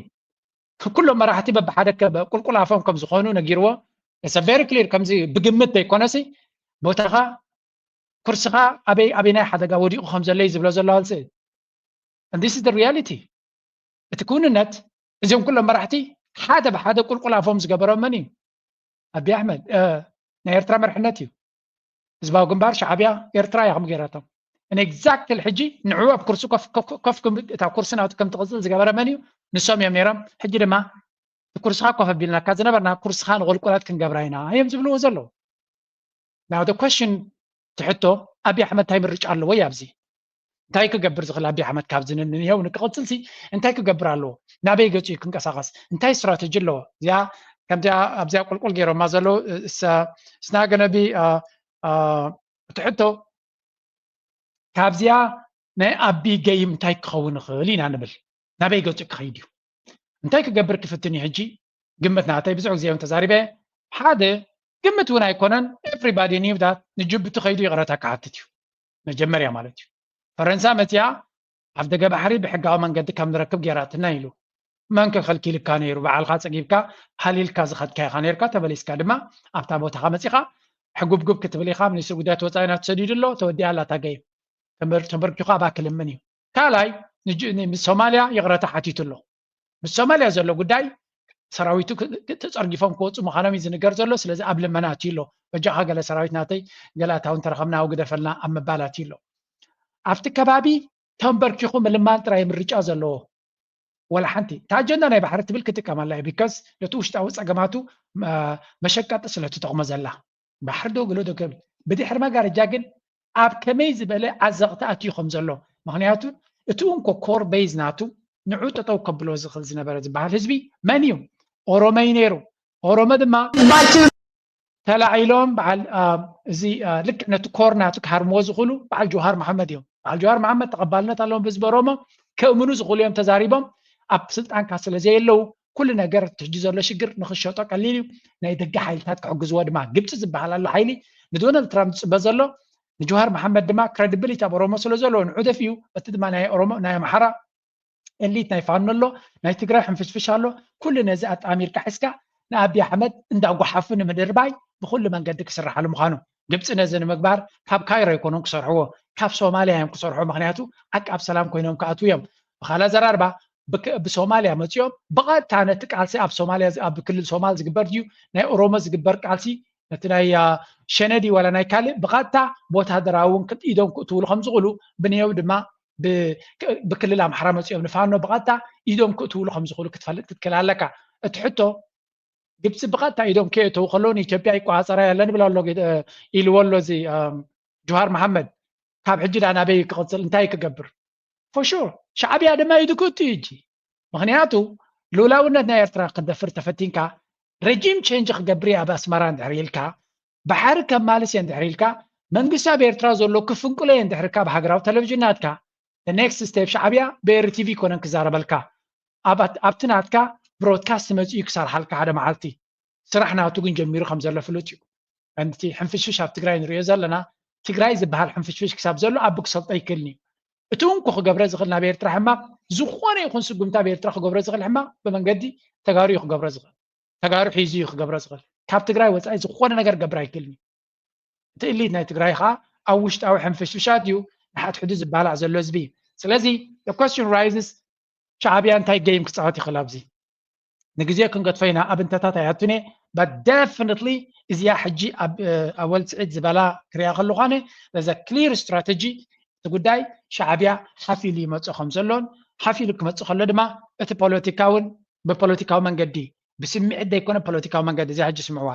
ኩሎም መራሕቲ በብሓደ ከ- ቁልቁል ኣፎም ከም ዝኾኑ ነጊርዎ it's very clear ከምዚ ብግምት ዘይኮነሲ ቦታኻ ኩርስኻ ኣበይ ኣበይናይ ሓደጋ ወዲቑ ከም ዘሎ እዩ ዝብሎ ዘሎ ኣልስእ and this is the reality እቲ ክውንነት እዚኦም ኩሎም መራሕቲ ሓደ ብሓደ ቁልቁል ኣፎም ዝገበሮም መን እዩ ኣቢ ኣሕመድ ናይ ኤርትራ መርሕነት እዩ ህዝባዊ ግንባር ሻዕብያ ኤርትራ እያ ከም ገይራቶም and exactly ሕጂ ንዕኡ ኣብ ኩርሲ ኮፍ ኮፍ እታ ኩርሲ ናቱ ከም ትቕፅል ዝገበረ መን እዩ ንሶም እዮም ነይሮም ሕጂ ድማ እቲ ኩርስኻ ኮፍ ኣቢልናካ ዝነበርና ኩርስኻ ንቑልቁለት ክንገብራ ኢና እዮም ዝብልዎ ዘለዉ Now the question ትሕቶ ኣብይ ኣሕመድ እንታይ ምርጫ ኣለዎ እዩ ኣብዚ እንታይ ክገብር ዝኽእል ኣብይ ኣሕመድ ካብዚ ንንሄው ንክቕፅል ሲ እንታይ ክገብር ኣለዎ ናበይ ገፂ እዩ ክንቀሳቐስ እንታይ ስትራተጂ ኣለዎ እዚኣ ከምዚኣ ኣብዚኣ ቁልቁል ገይሮማ ዘለዉ ስናገነቢ እቲ ሕቶ ካብዚኣ ናይ ኣቢ ገይም እንታይ ክኸውን ይኽእል ኢና ንብል ናበይ ገፂ ክኸይድ እዩ እንታይ ክገብር ክፍትን እዩ ሕጂ ግምት ናተይ ብዙሕ ግዜ እውን ተዛሪበ ሓደ ግምት እውን ኣይኮነን everybody knew that ንጅቡቲ ከይዱ ይቕረታ ክሓትት እዩ መጀመርያ ማለት እዩ ፈረንሳ መፅያ ኣፍ ደገ ባሕሪ ብሕጋዊ መንገዲ ከም ንረክብ ገይራትና ኢሉ መን ከ ከልኪልካ ነይሩ ባዕልካ ፀጊብካ ሃሊልካ ዝኸድካ ኢኻ ነይርካ ተመሊስካ ድማ ኣብታ ቦታኻ መፂኻ ሕጉብጉብ ክትብል ኢኻ ሚኒስትሪ ጉዳያት ወፃኢ ናተሰዲዱ ኣሎ ተወዲኣ ኣላ እታ ገይም ተንበርኪኹ ኣባ ክልምን እዩ ካልኣይ ምስ ሶማልያ ይቕረታ ሓቲቱ ኣሎ ምስ ሶማልያ ዘሎ ጉዳይ ሰራዊቱ ተፀርጊፎም ክወፁ ምዃኖም እዩ ዝንገር ዘሎ ስለዚ ኣብ ልመና ኣትዩ ኣሎ በጃኻ ገለ ሰራዊት ናተይ ገለ ኣታዊ እንተረኸብና ኣውግደፈልና ኣብ ምባል ኣትዩ ኣሎ ኣብቲ ከባቢ ተንበርኪኹ ምልማን ጥራይ ምርጫ ዘለዎ ወላ ሓንቲ እታ ኣጀንዳ ናይ ባሕሪ ትብል ክጥቀመላ እዩ because ነቲ ውሽጣዊ ፀገማቱ መሸቀጢ ስለትጠቕሞ ዘላ ባሕሪ ዶ ገለ ዶ ከብል፣ ብድሕሪ መጋረጃ ግን ኣብ ከመይ ዝበለ ዓዘቕቲ ኣትዩ ከም ዘሎ። ምኽንያቱ እቲ እንኮ ኮር ቤዝ ናቱ ንዑ ጠጠው ከብሎ ዝኽእል ዝነበረ ዝበሃል ህዝቢ መን እዩ? ኦሮሞ እዩ ነይሩ። ኦሮሞ ድማ ተላዒሎም በዓል እዚ ልክዕ ነቲ ኮር ናቱ ክሃርምዎ ዝኽእሉ በዓል ጀውሃር መሓመድ እዮም። በዓል ጀውሃር መሓመድ ተቐባልነት ኣለዎም ብህዝቢ ኦሮሞ። ከእምኑ ዝኽእሉ እዮም ተዛሪቦም። ኣብ ስልጣንካ ስለ ዘየለዉ ኩሉ ነገር እቲ ሕጂ ዘሎ ሽግር ንኽሸጦ ቀሊል እዩ። ናይ ደገ ሓይልታት ክሕግዝዎ ድማ ግብፂ ዝበሃል ኣሎ ሓይሊ ንዶናልድ ትራምፕ ዝፅበ ዘሎ። ንጀውሃር መሓመድ ድማ ክረዲቢሊቲ ኣብ ኦሮሞ ስለ ዘለዎ ንዑ ደፊኡ። እቲ ድማ ናይ ኦሮሞ ናይ ኣምሓራ ኤሊት ናይ ፋኖ ኣሎ፣ ናይ ትግራይ ሕንፍሽፍሽ ኣሎ። ኩሉ ነዚ ኣጣሚርካ ሒዝካ ንኣቢ ኣሕመድ እንዳጓሓፉ ንምድርባይ ብኩሉ መንገዲ ክስርሓሉ ምዃኑ። ግብፂ ነዚ ንምግባር ካብ ካይሮ ኣይኮኑን ክሰርሕዎ፣ ካብ ሶማልያ እዮም ክሰርሑ። ምኽንያቱ ዓቃብ ሰላም ኮይኖም ክኣትዉ እዮም። ብኻልእ ኣዘራርባ ብሶማልያ መፂኦም ብቐጥታ ነቲ ቃልሲ ኣብ ሶማልያ ኣብ ክልል ሶማል ዝግበር ድዩ ናይ ኦሮሞ ዝግበር ቃልሲ ነቲ ናይ ሸነዲ ዋላ ናይ ካልእ ብቐጥታ ብወታደራዊ እውን ኢዶም ክእትውሉ ከም ዝኽእሉ ብንየው ድማ ብክልል ኣምሓራ መፂኦም ንፋኖ ብቐጥታ ኢዶም ክእትውሉ ከም ዝኽእሉ ክትፈልጥ ክትክእል ኣለካ። እቲ ሕቶ ግብፂ ብቐጥታ ኢዶም ከየእተው ከለዉ ንኢትዮጵያ ይቆፃፀራ ያለን ይብል ኣሎ ኢልዎ ኣሎ እዚ ጆሃር መሓመድ። ካብ ሕጂ ዳ ናበይ ክቕፅል እንታይ ክገብር? ፎሹር ሻዕብያ ድማ ኢዱ ክእቱ እዩ እጂ። ምኽንያቱ ልኡላውነት ናይ ኤርትራ ክደፍር ተፈቲንካ ረጂም ቼንጅ ክገብር እየ ኣብ ኣስመራ እንድሕር ኢልካ ባሕሪ ከማልስ እየ እንድሕር ኢልካ መንግስቲ ኣብ ኤርትራ ዘሎ ክፍንቅሎ እየ እንድሕር ካብ ሃገራዊ ቴሌቪዥን ናትካ ኔክስት ስቴፕ ሻዕብያ ብኤሪ ቲቪ ይኮነን ክዛረበልካ ኣብቲ ናትካ ብሮድካስት መፂኡ ክሰርሓልካ ሓደ መዓልቲ ስራሕ ናቱ ግን ጀሚሩ ከም ዘሎ ፍሉጥ እዩ። እቲ ሕንፍሽፍሽ ኣብ ትግራይ ንሪኦ ዘለና ትግራይ ዝበሃል ሕንፍሽፍሽ ክሳብ ዘሎ ኣቢ ክሰልጦ ይክእልን እዩ። እቲ እንኮ ክገብረ ዝኽእል ናብ ኤርትራ ሕማቕ ዝኾነ ይኹን ስጉምቲ ኣብ ኤርትራ ክገብረ ዝኽእል ሕማቕ ብመንገዲ ተጋሩ እዩ ክገብረ ዝኽእል። ተጋሩ ሒዙ እዩ ክገብረ ዝኽእል። ካብ ትግራይ ወፃኢ ዝኾነ ነገር ክገብር ኣይክእልን እዩ። እቲ እሊት ናይ ትግራይ ከዓ ኣብ ውሽጣዊ ሕንፍሽፍሻት እዩ ንሓድሕዱ ዝባላዕ ዘሎ ህዝቢ እዩ። ስለዚ question rises ሻዕብያ እንታይ ገይም ክፃወት ይኽእል ኣብዚ ንግዜ ክንገድፎ ኢና ኣብ እንተታት ኣይኣቱን እየ but definitely እዚኣ ሕጂ ኣብ ኣወል ስዒድ ዝበላ ክሪኣ ከለኳነ በዛ clear strategy እቲ ጉዳይ ሻዕብያ ሓፍ ኢሉ ይመፅእ ከም ዘሎን ሓፍ ኢሉ ክመፅእ ከሎ ድማ እቲ ፖለቲካውን ብፖለቲካዊ መንገዲ ብስምዒት ዘይኮነ ፖለቲካዊ መንገዲ እዚኣ ሕጂ ስምዕዋ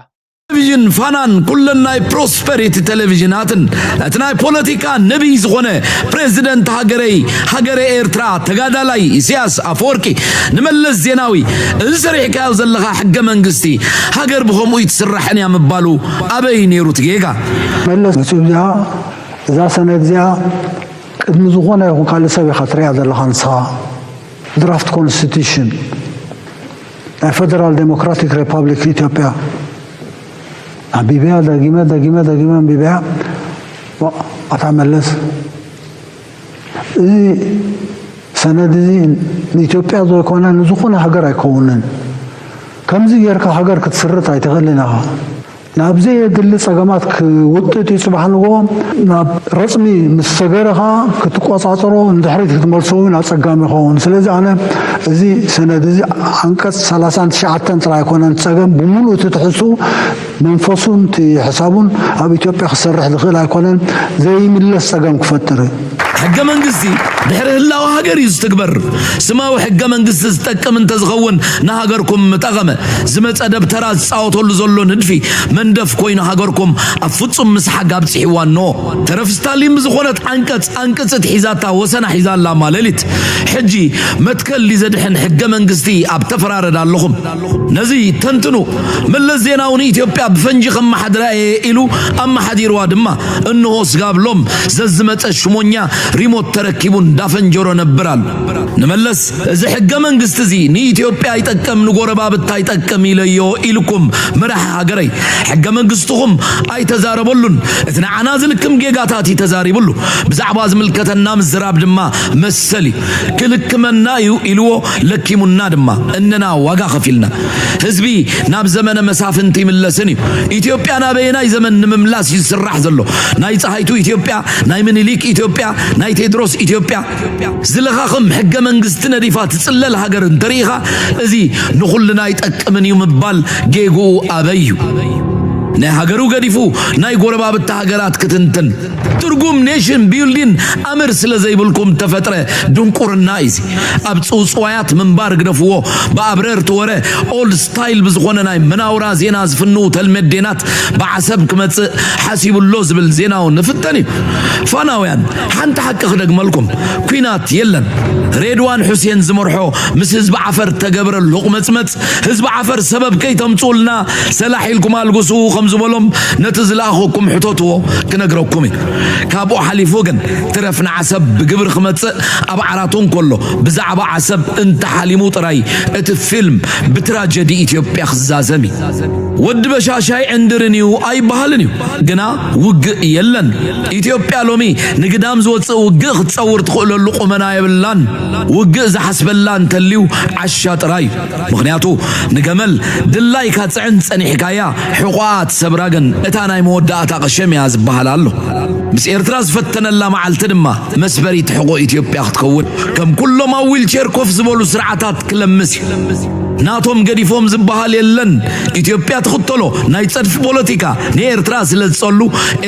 ቴሌቪዥን ፋናን ኩለን ናይ ፕሮስፐሪቲ ቴሌቪዥናትን ነቲ ናይ ፖለቲካ ነቢይ ዝኾነ ፕሬዚደንት ሃገረይ ሃገረ ኤርትራ ተጋዳላይ ኢሳያስ ኣፈወርቂ ንመለስ ዜናዊ እዚ ሰሪሕካዮ ዘለኻ ሕገ መንግስቲ ሃገር ብኸምኡ ኣይትስራሕን እያ ምባሉ ኣበይ ነይሩ እቲ ጌጋ? መለስ መፂኡ እዚኣ እዛ ሰነድ እዚኣ ቅድሚ ዝኾነ ይኹን ካልእ ሰብ ኢኻ ትሪኣ ዘለኻ ንስኻ ድራፍት ኮንስቲቱሽን ናይ ፈደራል ዴሞክራቲክ ሪፓብሊክ ኢትዮጵያ ኣንቢበያ ደጊመ ደጊመ ደጊመ ኣንቢበያ ኣታ መለስ እዚ ሰነድ እዚ ንኢትዮጵያ ዘይኮነ ንዝኾነ ሃገር ኣይከውንን ከምዚ ጌርካ ሃገር ክትስርት ኣይትኽእልን ኢኻ ናብ ዘየድሊ ጸገማት ክውጥጥ እዩ ጽባሕ ንግሆ ናብ ረጽሚ ምስ ሰገረ ከኣ ክትቆጻጸሮ ንድሕሪት ክትመልሶ እውን ኣጸጋሚ ይኸውን ስለዚ ኣነ እዚ ሰነድ እዚ ዓንቀጽ ሰላሳን ትሽዓተን ጥራይ ኣይኮነን ጸገም ብምሉእ እቲ ትሕዝትኡ መንፈሱን እቲ ሕሳቡን ኣብ ኢትዮጵያ ክሰርሕ ዝኽእል ኣይኮነን ዘይምለስ ጸገም ክፈጥር እዩ። ሕገ መንግስቲ ድሕሪ ህላወ ሃገር እዩ ዝትግበር። ስማዊ ሕገ መንግስቲ ዝጠቅም እንተዝኸውን ንሃገርኩም ምጠቐመ። ዝመጸ ደብተራ ዝጻወተሉ ዘሎ ንድፊ መንደፍ ኮይኑ ሃገርኩም ኣብ ፍጹም ምስሓግ ኣብጺሕዋ እኖ። ተረፍ ስታሊን ብዝኾነት ዓንቀጽ ኣንቅጽ እቲ ሒዛታ ወሰና ሒዛ ኣላ ማለሊት። ሕጂ መትከል ድዩ ዘድሕን ሕገ መንግስቲ ኣብ ተፈራረድ ኣለኹም። ነዚ ተንትኑ። መለስ ዜናዊ ንኢትዮጵያ ብፈንጂ ከመሓድራ እየ ኢሉ ኣመሓዲርዋ ድማ። እንሆ ስጋብ ሎም ዘዝመጸ ሽሞኛ ሪሞት ተረኪቡ እንዳፈንጀሮ ነብር ኣሎ። ንመለስ እዚ ሕገ መንግስቲ እዚ ንኢትዮጵያ ይጠቅም ንጎረባብታ ይጠቅም ኢለዮ ኢልኩም መራሒ ሃገረይ ሕገ መንግስትኹም ኣይተዛረበሉን። እቲ ንዓና ዝልክም ጌጋታት እዩ ተዛሪብሉ። ብዛዕባ ዝምልከተና ምዝራብ ድማ መሰል እዩ። ክልክመና እዩ ኢልዎ ለኪሙና ድማ እነና ዋጋ ከፊልና። ህዝቢ ናብ ዘመነ መሳፍንቲ ይምለስን እዩ። ኢትዮጵያ ናበየናይ ዘመን ንምምላስ እዩ ዝስራሕ ዘሎ? ናይ ፀሃይቱ ኢትዮጵያ፣ ናይ ምኒሊክ ኢትዮጵያ፣ ናይ ቴድሮስ ኢትዮጵያ? ዝለኻኽም ሕገ መንግስቲ ነዲፋ ትፅለል ሃገር እንተሪኢኻ እዚ ንኹልና ኣይጠቅምን እዩ ምባል ጌግኡ ኣበይ እዩ? ናይ ሃገሩ ገዲፉ ናይ ጎረባብቲ ሃገራት ክትንትን። ትርጉም ኔሽን ቢልዲን ኣምር ስለ ዘይብልኩም ተፈጥረ ድንቁርና እዩ። ኣብ ጽውጽዋያት ምንባር ግደፍዎ። ብኣብረርቲ ወረ ኦልድ ስታይል ብዝኾነ ናይ መናውራ ዜና ዝፍንው ተልመዴናት ብዓሰብ ክመጽእ ሓሲቡሎ ዝብል ዜናውን ንፍተን እዩ። ፋናውያን ሓንቲ ሓቂ ክደግመልኩም፣ ኲናት የለን። ሬድዋን ሑሴን ዝመርሖ ምስ ህዝቢ ዓፈር ተገብረ ሎቕመጽመጽ ህዝቢ ዓፈር ሰበብ ከይተምጽኡልና ሰላሕ ኢልኩም ኣልግሱ ከም ዝበሎም ነቲ ዝለኣኸኩም ሕተትዎ ክነግረኩም እዩ። ካብኡ ሓሊፉ ግን ትረፍ ንዓሰብ ብግብሪ ክመጽእ ኣብ ዓራቱ እንከሎ ብዛዕባ ዓሰብ እንተሓሊሙ ጥራይ እቲ ፊልም ብትራጀዲ ኢትዮጵያ ክዛዘም እዩ። ወዲ በሻሻይ ዕንድርን እዩ ኣይበሃልን እዩ። ግና ውግእ የለን። ኢትዮጵያ ሎሚ ንግዳም ዝወጽእ ውግእ ክትጸውር ትኽእለሉ ቁመና የብላን። ውግእ ዝሓስበላ እንተልዩ ዓሻ ጥራይ እዩ። ምኽንያቱ ንገመል ድላይካ ጽዕን ጸኒሕካያ ሕቖኣ ትሰብራ ግን እታ ናይ መወዳእታ ቀሸም እያ ዝበሃል ኣሎ። ምስ ኤርትራ ዝፈተነላ መዓልቲ ድማ መስበሪት ሕቖ ኢትዮጵያ ክትከውን ከም ኩሎም ኣብ ዊልቸር ኮፍ ዝበሉ ስርዓታት ክለምስ እዩ። ናቶም ገዲፎም ዝበሃል የለን። ኢትዮጵያ ትኽተሎ ናይ ጸድፊ ፖለቲካ ንኤርትራ ስለ ዝጸሉ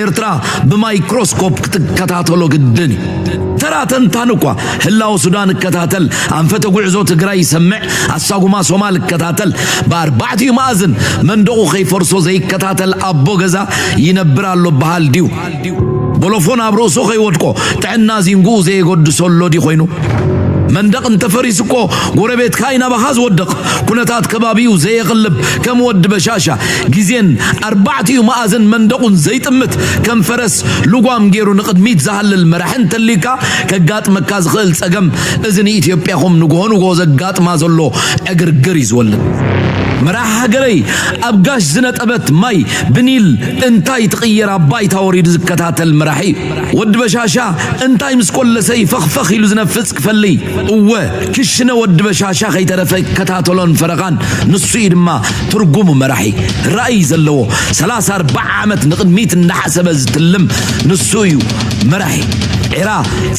ኤርትራ ብማይክሮስኮፕ ክትከታተሎ ግድን እዩ። ተራ ተንታን እኳ ህላወ ሱዳን እከታተል፣ ኣንፈተ ጉዕዞ ትግራይ ይሰምዕ፣ ኣሳጉማ ሶማል እከታተል፣ ብኣርባዕቲኡ መኣዝን መንደቑ ከይፈርሶ ዘይከታተል ኣቦ ገዛ ይነብር ኣሎ በሃል ድዩ? ቦሎፎን ኣብ ርእሱ ከይወድቆ ጥዕና ዚንጉኡ ዘየገድሶ ኣሎ ድዩ ኮይኑ? መንደቕ እንተፈሪሱ እኮ ጎረቤትካ እዩ ናባኻ ዝወድቕ። ኩነታት ከባቢኡ ዘየቕልብ ከም ወዲ በሻሻ ግዜን ኣርባዕቲኡ መኣዝን መንደቑን ዘይጥምት ከም ፈረስ ልጓም ገይሩ ንቕድሚት ዝሃልል መራሒ እንተልዩካ ከጋጥመካ ዝኽእል ጸገም እዚ ንኢትዮጵያኹም ንግሆ ንግሆ ዘጋጥማ ዘሎ ዕግርግር እዩ ዝወልድ። መራሒ ሃገረይ ኣብ ጋሽ ዝነጠበት ማይ ብኒል እንታይ ትቕየር ኣብ ባይታ ወሪዱ ዝከታተል መራሒ እዩ። ወዲ በሻሻ እንታይ ምስ ኮለሰ ይፈኽፈኽ ኢሉ ዝነፍጽ ክፈልይ። እወ ክሽነ ወዲ በሻሻ ከይተረፈ ይከታተሎን ፈረቓን ንሱ እዩ ድማ ትርጉሙ መራሒ። ራእይ ዘለዎ ሰላሳ ኣርባዓ ዓመት ንቕድሚት እናሓሰበ ዝትልም ንሱ እዩ መራሒ። ዒራ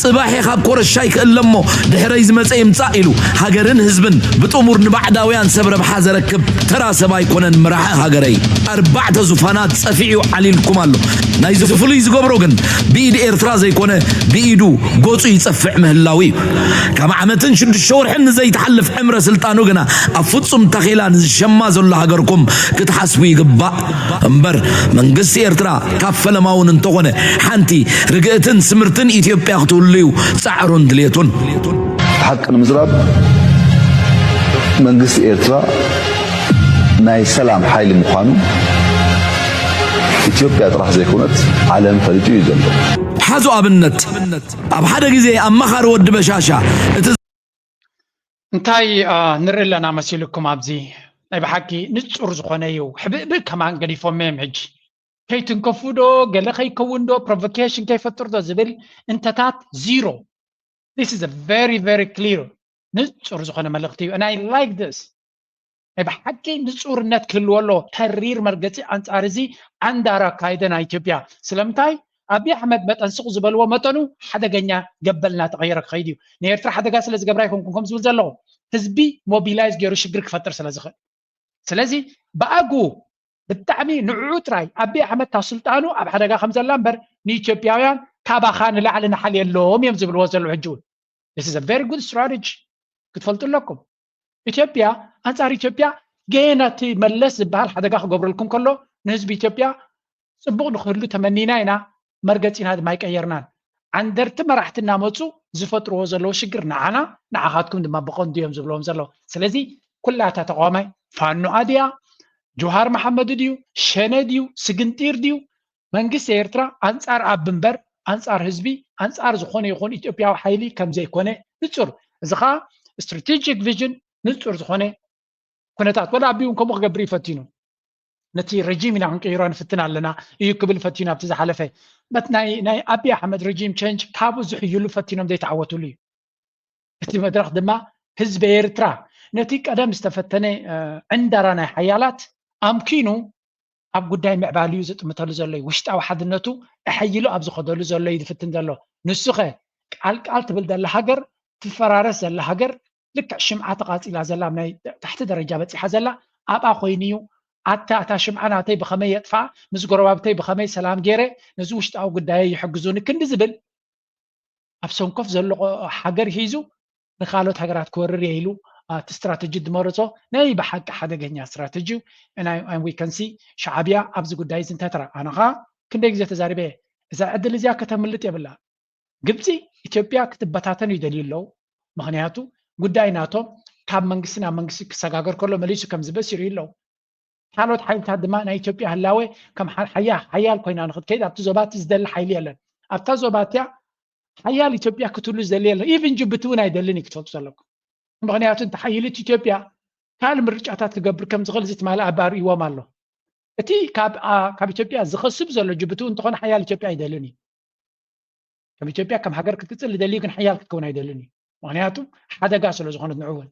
ጽባሕ ካብ ኮረሻይ ክእለ እሞ ድሕረይ ዝመጸ ይምጻእ ኢሉ ሃገርን ህዝብን ብጥሙር ንባዕዳውያን ሰብ ረብሓ ዘረክብ ተራ ሰብ ኣይኮነን መራሒ ሃገረይ። ኣርባዕተ ዙፋናት ጸፊዑ ዓሊልኩም ኣሎ። ናይዚ ፍሉይ ዝገብሮ ግን ብኢድ ኤርትራ ዘይኮነ ብኢዱ ገጹ ይጸፍዕ ምህላው እዩ። ካብ ዓመትን ሽዱሽተ ወርሕን ንዘይትሓልፍ ዕምረ ስልጣኑ ግና ኣብ ፍጹም ታኼላ ንዝሸማ ዘሎ ሃገርኩም ክትሓስቡ ይግባእ። እምበር መንግስቲ ኤርትራ ካብ ፈለማ እውን እንተኾነ ሓንቲ ርግእትን ስምርትን ኢትዮጵያ ክትህሉ እዩ ጻዕሩን ድሌቱን። ሓቂ ንምዝራብ መንግስቲ ኤርትራ ናይ ሰላም ሓይሊ ምዃኑ ኢትዮጵያ ጥራሕ ዘይኮነት ዓለም ፈሊጡ እዩ ዘሎ። ሓዙ ኣብነት ኣብ ሓደ ግዜ ኣማኻሪ ወዲ በሻሻ እቲ እንታይ ንርኢ ኣለና መሲልኩም ኣብዚ ናይ ብሓቂ ንጹር ዝኾነ እዩ። ሕብእብእ ከማን ገዲፎም እዮም ሕጂ ከይትንከፉ ዶ ገለ ከይከውን ዶ ፕሮቮኬሽን ከይፈጥር ዶ ዝብል እንተታት ዚሮ። This is a very very clear ንጹር ዝኾነ መልእኽቲ እዩ። And I like this ናይ ብሓቂ ንጹርነት ክህልዎ ኣሎ። ተሪር መርገጺ ኣንጻር እዚ ዓንዳር ኣካይደ ናይ ኢትዮጵያ። ስለምንታይ ኣብይ ኣሕመድ መጠን ስቕ ዝበልዎ መጠኑ ሓደገኛ ገበል እናተቐየረ ክኸይድ እዩ። ንኤርትራ ሓደጋ ስለ ዝገብራ ኣይኮንኩን ከም ዝብል ዘለኹ ህዝቢ ሞቢላይዝ ገይሩ ሽግር ክፈጥር ስለ ዝኽእል ስለዚ ብኣግኡ ብጣዕሚ ንዕኡ ጥራይ ኣብይ ኣሕመድ ካብ ስልጣኑ ኣብ ሓደጋ ከም ዘላ እምበር ንኢትዮጵያውያን ካባኻ ንላዕሊ ንሓልየሎም እዮም ዝብልዎ ዘለዉ ሕጂ እውን This is a very good strategy ክትፈልጡ ኣለኩም። ኢትዮጵያ ኣንጻር ኢትዮጵያ ገና እቲ መለስ ዝበሃል ሓደጋ ክገብረልኩም ከሎ ንህዝቢ ኢትዮጵያ ጽቡቕ ንክህሉ ተመኒና ኢና፣ መርገጺና ድማ ኣይቀየርናን። ዓንደርቲ መራሕቲ እናመጹ ዝፈጥርዎ ዘለዉ ሽግር ንዓና ንዓኻትኩም ድማ ብቐንዱ እዮም ዝብልዎም ዘለዉ። ስለዚ ኩላታ ተቓዋማይ ፋኖኣ ድያ ጆሃር መሓመድ ድዩ ሸነ ድዩ ስግንጢር ድዩ መንግስቲ ኤርትራ ኣንጻር ኣብ እምበር ኣንጻር ህዝቢ ኣንጻር ዝኾነ ይኹን ኢትዮጵያዊ ሓይሊ ከም ዘይኮነ ንጹር እዚ ኸኣ ስትራቴጂክ ቪዥን ንጹር ዝኾነ ኩነታት ወላ ኣቢውን ከምኡ ክገብር እዩ ፈቲኑ ነቲ ረጂም ኢና ክንቅይሮ ንፍትን ኣለና እዩ ክብል ፈቲኑ ኣብቲ ዝሓለፈ በት ናይ ናይ ኣቢ ኣሕመድ ረጂም ቸንጅ ካብኡ ዝሕይሉ ፈቲኖም ዘይተዓወትሉ እዩ እቲ መድረኽ ድማ ህዝቢ ኤርትራ ነቲ ቀደም ዝተፈተነ ዕንደራ ናይ ሓያላት ኣምኪኑ ኣብ ጉዳይ ምዕባልዩ ዝጥምተሉ ዘሎ እዩ ውሽጣዊ ሓድነቱ ኣሐይሉ ኣብ ዝኸደሉ ዘሎ እዩ ዝፍትን ዘሎ ንሱኸ ቃልቃል ትብል ዘላ ሃገር ትፈራረስ ዘላ ሃገር ልክዕ ሽምዓ ተቓጺላ ዘላ ኣብ ናይ ታሕቲ ደረጃ በጺሓ ዘላ ኣብኣ ኮይኑ እዩ ኣታ እታ ሽምዓ ናተይ ብኸመይ የጥፋ፣ ምስ ጎረባብተይ ብኸመይ ሰላም ገይረ፣ ነዚ ውሽጣዊ ጉዳየ ይሕግዙኒ ክንዲ ዝብል ኣብ ሰንኮፍ ዘሎ ሃገር ሒዙ ንካልኦት ሃገራት ክወርር እየ ኢሉ እቲ ስትራተጂ ዝመረፆ ናይ ብሓቂ ሓደገኛ ስትራተጂ እዩ። And we can see ሻዕብያ ኣብዚ ጉዳይ እዚ እንታይ ተራ ኣነ ኸዓ ክንደይ ግዜ ተዛሪበ እየ። እዛ ዕድል እዚኣ ከተምልጥ የብላ። ግብፂ ኢትዮጵያ ክትበታተን ይደልዩ ኣለዉ። ምክንያቱ ጉዳይ ናቶም ካብ መንግስቲ ናብ መንግስቲ ክሰጋገር ከሎ መሊሱ ከም ዝበስ ይርእዩ ኣለዉ። ካልኦት ሓይልታት ድማ ናይ ኢትዮጵያ ህላወ ከም ሓያል ኮይና ንክትከይድ ኣብቲ ዞባ እቲ ዝደሊ ሓይሊ የለን። ኣብታ ዞባ እቲኣ ሓያል ኢትዮጵያ ክትህሉ ዝደሊ የለን። ኢቭን ጅቡቲ እውን ኣይደልን እዩ ክትፈልጡ ዘለኩም። ምክንያቱ እንተሓይልት ኢትዮጵያ ካልእ ምርጫታት ክገብር ከም ዝኽእል እዚ ትማሊ ኣባርእዎም ኣሎ። እቲ ካብ ኢትዮጵያ ዝኸስብ ዘሎ ጅቡቲ እውን እንተኾነ ሓያል ኢትዮጵያ ኣይደልን እዩ። ከም ኢትዮጵያ ከም ሃገር ክትቅፅል ዝደሊ ግን ሓያል ክትከውን ኣይደልን እዩ። ምክንያቱ ሓደጋ ስለ ዝኾነት ንዑ እውን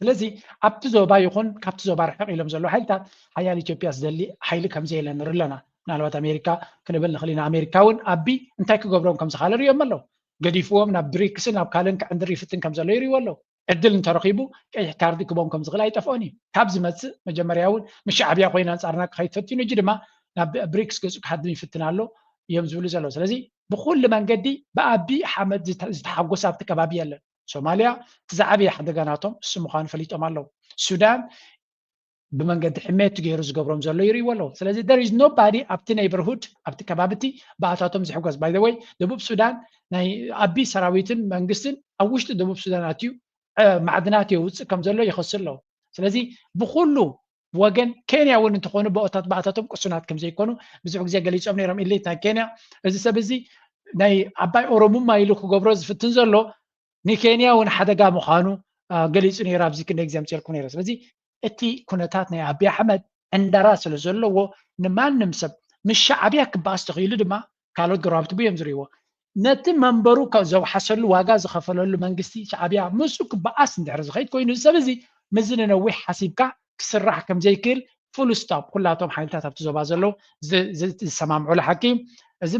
ስለዚ ኣብቲ ዞባ ይኹን ካብቲ ዞባ ርሕቕ ኢሎም ዘለዉ ሓይልታት ሓያል ኢትዮጵያ ዝደሊ ሓይሊ ከምዘየለ ንርኢ ኣለና። ምናልባት ኣሜሪካ ክንብል ንኽእል ኢና። ኣሜሪካ እውን ኣቢ እንታይ ክገብሮም ከም ዝኻለ ርእዮም ኣለዉ። ገዲፍዎም ናብ ብሪክስን ናብ ካልእን ክዕንድር ይፍትን ከም ዘሎ ይርእይዎ ኣለዉ። ዕድል እንተረኺቡ ቀይሕ ካርዲ ክቦም ከም ዝኽእል ኣይጠፍኦን እዩ። ካብ ዝመፅእ መጀመርያ እውን ምስ ሻዕብያ ኮይኑ ኣንፃርና ክኸይድ ፈቲኑ እጂ ድማ ናብ ብሪክስ ገፁ ክሃድም ይፍትን ኣሎ እዮም ዝብሉ ዘለዉ። ስለዚ ብኩሉ መንገዲ ብኣቢ ሓመድ ዝተሓጎሰ ኣብቲ ከባቢ የለን። ሶማልያ እቲ ዝዓበየ ሓደጋ ናቶም እሱ ምዃኑ ፈሊጦም ኣለዉ። ሱዳን ብመንገዲ ሕሜት ገይሩ ዝገብሮም ዘሎ ይርእይዎ ኣለዉ። ስለዚ there is nobody ኣብቲ neighborhood ኣብቲ ከባቢ እቲ ብኣታቶም ዝሕጎስ by the way ደቡብ ሱዳን ናይ ኣቢ ሰራዊትን መንግስትን ኣብ ውሽጢ ደቡብ ሱዳን ኣትዩ ማዕድናት የውፅእ ከም ዘሎ ይኸሱ ኣለዉ። ስለዚ ብኩሉ ወገን ኬንያ እውን እንተኾኑ ብኦታት ብኣታቶም ቅሱናት ከም ዘይኮኑ ብዙሕ ግዜ ገሊፆም ነይሮም። ኢሊት ናይ ኬንያ እዚ ሰብ እዚ ናይ ኣባይ ኦሮሙማ ኢሉ ክገብሮ ዝፍትን ዘሎ ንኬንያ እውን ሓደጋ ምዃኑ ገሊፁ ነይሩ። ኣብዚ ክንደይ ግዜ ኣምፅኤልኩም ነይረ። ስለዚ እቲ ኩነታት ናይ ኣቢ ኣሕመድ ዕንደራ ስለ ዘለዎ ንማንም ሰብ ምስ ሻዕብያ ክበኣስ ተኽኢሉ ድማ ካልኦት ጎረባብቲ እዮም ዝርእይዎ። ነቲ መንበሩ ዘውሓሰሉ ዋጋ ዝኸፈለሉ መንግስቲ ሻዕብያ ምስኡ ክበኣስ እንድሕር ዝኸይድ ኮይኑ እዚ ሰብ እዚ ምዚ ንነዊሕ ሓሲብካ ክስራሕ ከም ዘይክእል full stop ኩላቶም ሓይልታት ኣብቲ ዞባ ዘለዉ ዝሰማምዑሉ ሓቂ እዩ። እዚ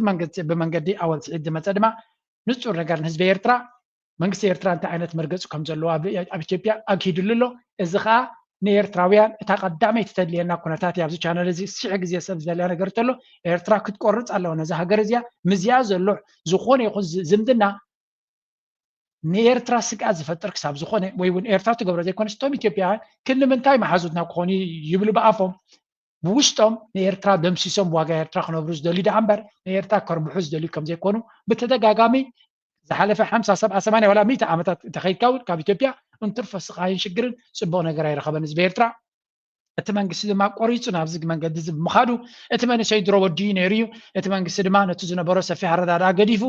ብመንገዲ ኣወል ስዒድ ዝመፀ ድማ ንፁር ነገር ንህዝቢ ኤርትራ መንግስቲ ኤርትራ እንታይ ዓይነት መርገፂ ከም ዘለዎ ኣብ ኢትዮጵያ ኣግሂድሉ ኣሎ። እዚ ከዓ ንኤርትራውያን እታ ቀዳመይቲ ተድልየና ኩነታት እያ። ኣብዚ ቻነል እዚ ሽሕ ግዜ ሰብ ዝደልያ ነገር እንተሎ ኤርትራ ክትቆርፅ ኣለዋ። ነዚ ሃገር እዚኣ ምስዚኣ ዘሎ ዝኾነ ይኹን ዝምድና ንኤርትራ ስግኣት ዝፈጥር ክሳብ ዝኾነ ወይ እውን ኤርትራ ትገብሮ ዘይኮነስ እቶም ኢትዮጵያውያን ክንዲ ምንታይ መሓዙትና ክኾኑ ይብሉ ብኣፎም ብውሽጦም ንኤርትራ ደምሲሶም ዋጋ ኤርትራ ክነብሩ ዝደልዩ ደኣ እምበር ንኤርትራ ከርብሑ ዝደልዩ ከም ዘይኮኑ ብተደጋጋሚ ዝሓለፈ ሓምሳ ሰብዓ ሰማንያ ዋላ ሚእቲ ዓመታት እንተኸይድካ እውን ካብ ኢትዮጵያ እንትርፎ ስቓይን ሽግርን ፅቡቕ ነገር ኣይረኸበን ህዝቢ ኤርትራ። እቲ መንግስቲ ድማ ቆሪፁ ናብዚ መንገዲ እዚ ብምኻዱ እቲ መንእሰይ ድሮ ወዲኡ ነይሩ እዩ። እቲ መንግስቲ ድማ ነቲ ዝነበሮ ሰፊሕ ኣረዳድኣ ገዲፉ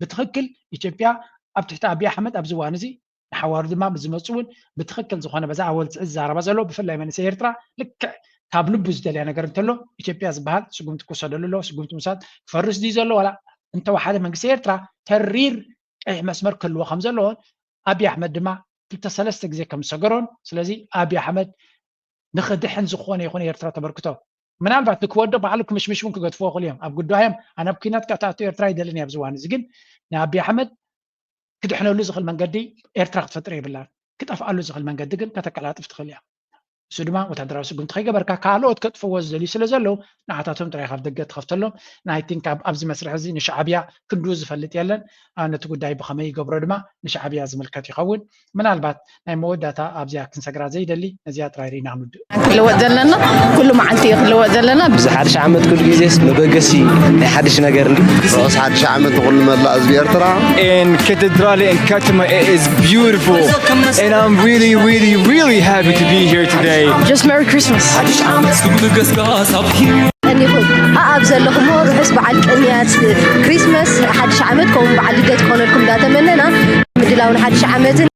ብትኽክል ኢትዮጵያ ኣብ ትሕቲ ኣብይ ኣሕመድ ኣብዚ እዋን እዚ ንሓዋሩ ድማ ምስ ዝመፁ እውን ብትኽክል ዝኾነ በዛ ኣወል ስዒድ ዝዛረባ ዘሎ ብፍላይ መንእሰይ ኤርትራ ልክዕ ካብ ልቡ ዝደልያ ነገር እንተሎ ኢትዮጵያ ዝበሃል ስጉምቲ ክወሰደሉ ኣለዎ። ስጉምቲ ምውሳድ ክፈርስ ድዩ ዘሎ ዋላ እንተወሓደ መንግስቲ ኤርትራ ተሪር ቀይሕ መስመር ክህልዎ ከም ዘለዎን ኣብይ ኣሕመድ ድማ ክልተ ሰለስተ ግዜ ከም ዝሰገሮን ስለዚ ኣብይ ኣሕመድ ንኽድሕን ዝኾነ ይኹን ኤርትራ ተበርክቶ ምናልባት ንክወዶ ባዕሉ ክምሽምሽ እውን ክገድፍዎ ክእሉ እዮም ኣብ ጉዳዮም ኣነ ኣብ ኩናት ክትኣቱ ኤርትራ ኣይደልን እየ ኣብዚ እዋን እዚ ግን ንኣብይ ኣሕመድ ክድሕነሉ ዝኽእል መንገዲ ኤርትራ ክትፈጥር የብላን። ክጠፍኣሉ ዝኽእል መንገዲ ግን ከተቀላጥፍ ትኽእል እያ። እሱ ድማ ወታደራዊ ስጉምቲ ከይገበርካ ካልኦት ከጥፍዎ ዝደልዩ ስለ ዘለዉ ንዓታቶም ጥራይ ካብ ደገ ትኸፍተሎም። ናይ ቲንክ ኣብዚ መስርሕ እዚ ንሻዕብያ ክንድኡ ዝፈልጥ የለን። ነቲ ጉዳይ ብኸመይ ይገብሮ ድማ ንሻዕብያ ዝምልከት ይኸውን። ምናልባት ናይ መወዳእታ ኣብዚኣ ክንሰግራ ዘይደሊ ነዚኣ ጥራይ ርኢና ክንውድእ። ክልወጥ ዘለና ኩሉ መዓልቲ እዩ ክልወጥ ዘለና። እዚ ሓድሽ ዓመት ኩሉ ግዜስ መበገሲ ናይ ሓድሽ ነገር እንዲ ርሑስ ሓድሽ ዓመት ንኹሉ መላእ ህዝቢ ኤርትራ። In Cathedral in Katuma, it is beautiful. And I'm really, really, really happy to be here today. Just Merry Christmas. ሓድሽ ዓመት ክብሉ ገስጋስ ኣብ ሂወት እኒኹም ኣኣብ ዘለኹሞ ርሑስ በዓል ቅንያት ክሪስመስ ሓድሽ ዓመት ከምኡ በዓል ልደት ክኾነልኩም እንዳተመነና ምድላውን ሓድሽ ዓመትን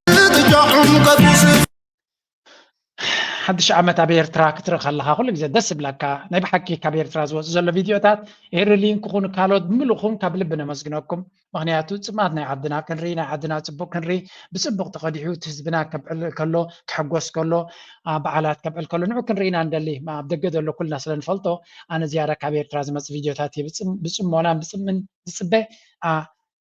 ሓድሽ ዓመት ኣብ ኤርትራ ክትርኢ ከለኻ ኩሉ ግዜ ደስ ዝብለካ ናይ ብሓቂ ካብ ኤርትራ ዝወፁ ዘሎ ቪድዮታት ኤሪ ሊንክ ኹን ካልኦት ብምሉእኹም ካብ ልቢ ነመስግነኩም። ምክንያቱ ፅማት ናይ ዓድና ክንርኢ ናይ ዓድና ፅቡቅ ክንርኢ ብፅቡቅ ተኸዲሑ እቲ ህዝብና ከብዕል ከሎ ክሕጎስ ከሎ በዓላት ከብዕል ከሎ ንዑ ክንርኢ ኢና ንደሊ ኣብ ደገ ዘሎ ኩልና ስለ ንፈልጦ ኣነ ዝያዳ ካብ ኤርትራ ዝመፅ ቪድዮታት እየ ብፅሞናን ብፅምን ዝፅበ።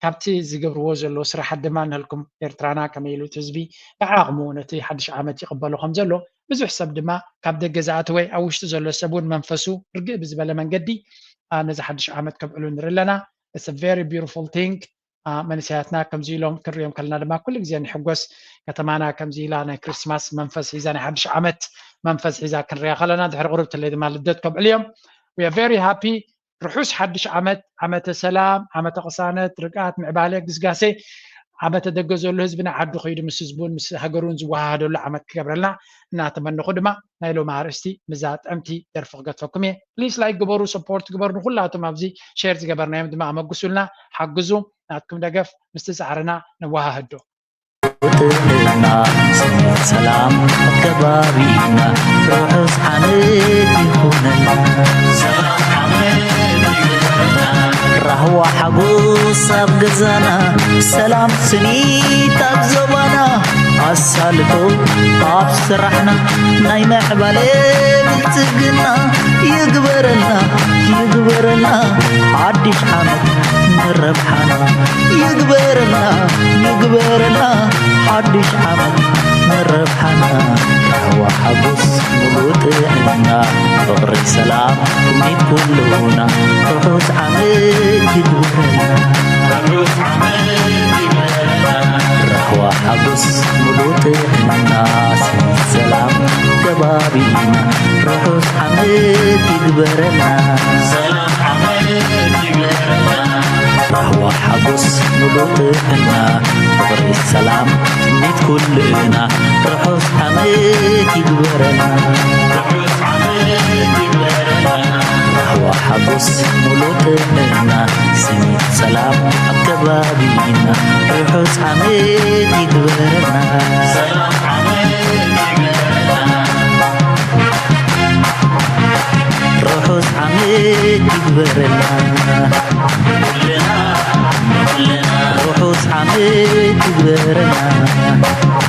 ካብቲ ዝገብርዎ ዘለዉ ስራሓት ድማ ንህልኩም ኤርትራና ከመይ ኢሉ እቲ ህዝቢ ብዓቕሙ ነቲ ሓድሽ ዓመት ይቕበሎ ከም ዘሎ፣ ብዙሕ ሰብ ድማ ካብ ደገ ዝኣተወ ኣብ ውሽጢ ዘሎ ሰብ እውን መንፈሱ ርግእ ብዝበለ መንገዲ ነዚ ሓድሽ ዓመት ከብዕሉ ንርኢ ኣለና። It's a very beautiful thing። መንእሰያትና ከምዚ ኢሎም ክንሪኦም ከለና ድማ ኩሉ ግዜ ንሕጎስ። ከተማና ከምዚ ኢላ ናይ ክሪስማስ መንፈስ ሒዛ፣ ናይ ሓድሽ ዓመት መንፈስ ሒዛ ክንሪኣ ከለና፣ ድሕሪ ቁርብ ትለይ ድማ ልደት ከብዕሉ እዮም። We are very happy። ርሑስ ሓድሽ ዓመት፣ ዓመተ ሰላም፣ ዓመተ ቅሳነት፣ ርግኣት፣ ምዕባለ፣ ግስጋሴ፣ ዓመተ ደገ ዘሎ ህዝብና ዓዱ ከይዱ ምስ ህዝቡን ምስ ሃገሩን ዝወሃሃደሉ ዓመት ክገብረልና እናተመነኹ ድማ ናይ ሎሚ ኣርእስቲ ምዛ ጥዕምቲ ደርፊ ክገድፈኩም እየ። ፕሊስ ላይክ ግበሩ፣ ሰፖርት ግበሩ። ንኩላቶም ኣብዚ ሼር ዝገበርናዮም ድማ ኣመጉሱልና፣ ሓግዙ። ናትኩም ደገፍ ምስቲ ጻዕርና ነወሃህዶ። ጥዕና ሰላም ኣብ ከባቢና ርሑስ ዓመት ይኹነልና። ራህዋ ሓጎስ ኣብ ገዛና፣ ሰላም ስኒት ኣብ ዞባና፣ ኣሳልጦ ኣብ ስራሕና፣ ናይ ምዕባለ ብልጽግና ይግበረልና፣ ይግበረልና ሓድሽ ዓመት ንረብሓና። ይግበረልና፣ ይግበረልና ሓድሽ ዓመት ንረብሓና። ራህዋ ሓጎስ ሙሉእ ጥዕና፣ ፍቕሪ ሰላም ትምኒት ኩሉና፣ ርሑስ ዓመት ይግበረልና። ራህዋ ሓጎስ ሙሉእ ጥዕና፣ ስኒት ሰላም ከባቢና፣ ርሑስ ዓመት ይግበረልና። ራህዋ ሓጎስ ሙሉእ ጥዕና፣ ፍቕሪ ሰላም ትምኒት ኩልና፣ ርሑስ ዓመት ይግበረልና። ራህዋ ሓጎስ ሙሉእ ጥዕና፣ ስኒት ሰላም ኣብ ከባቢና፣ ርሑስ ዓመት ይግበረልና። ርሑስ ዓመት ይግበረልና። ርሑስ ዓመት ይግበረልና።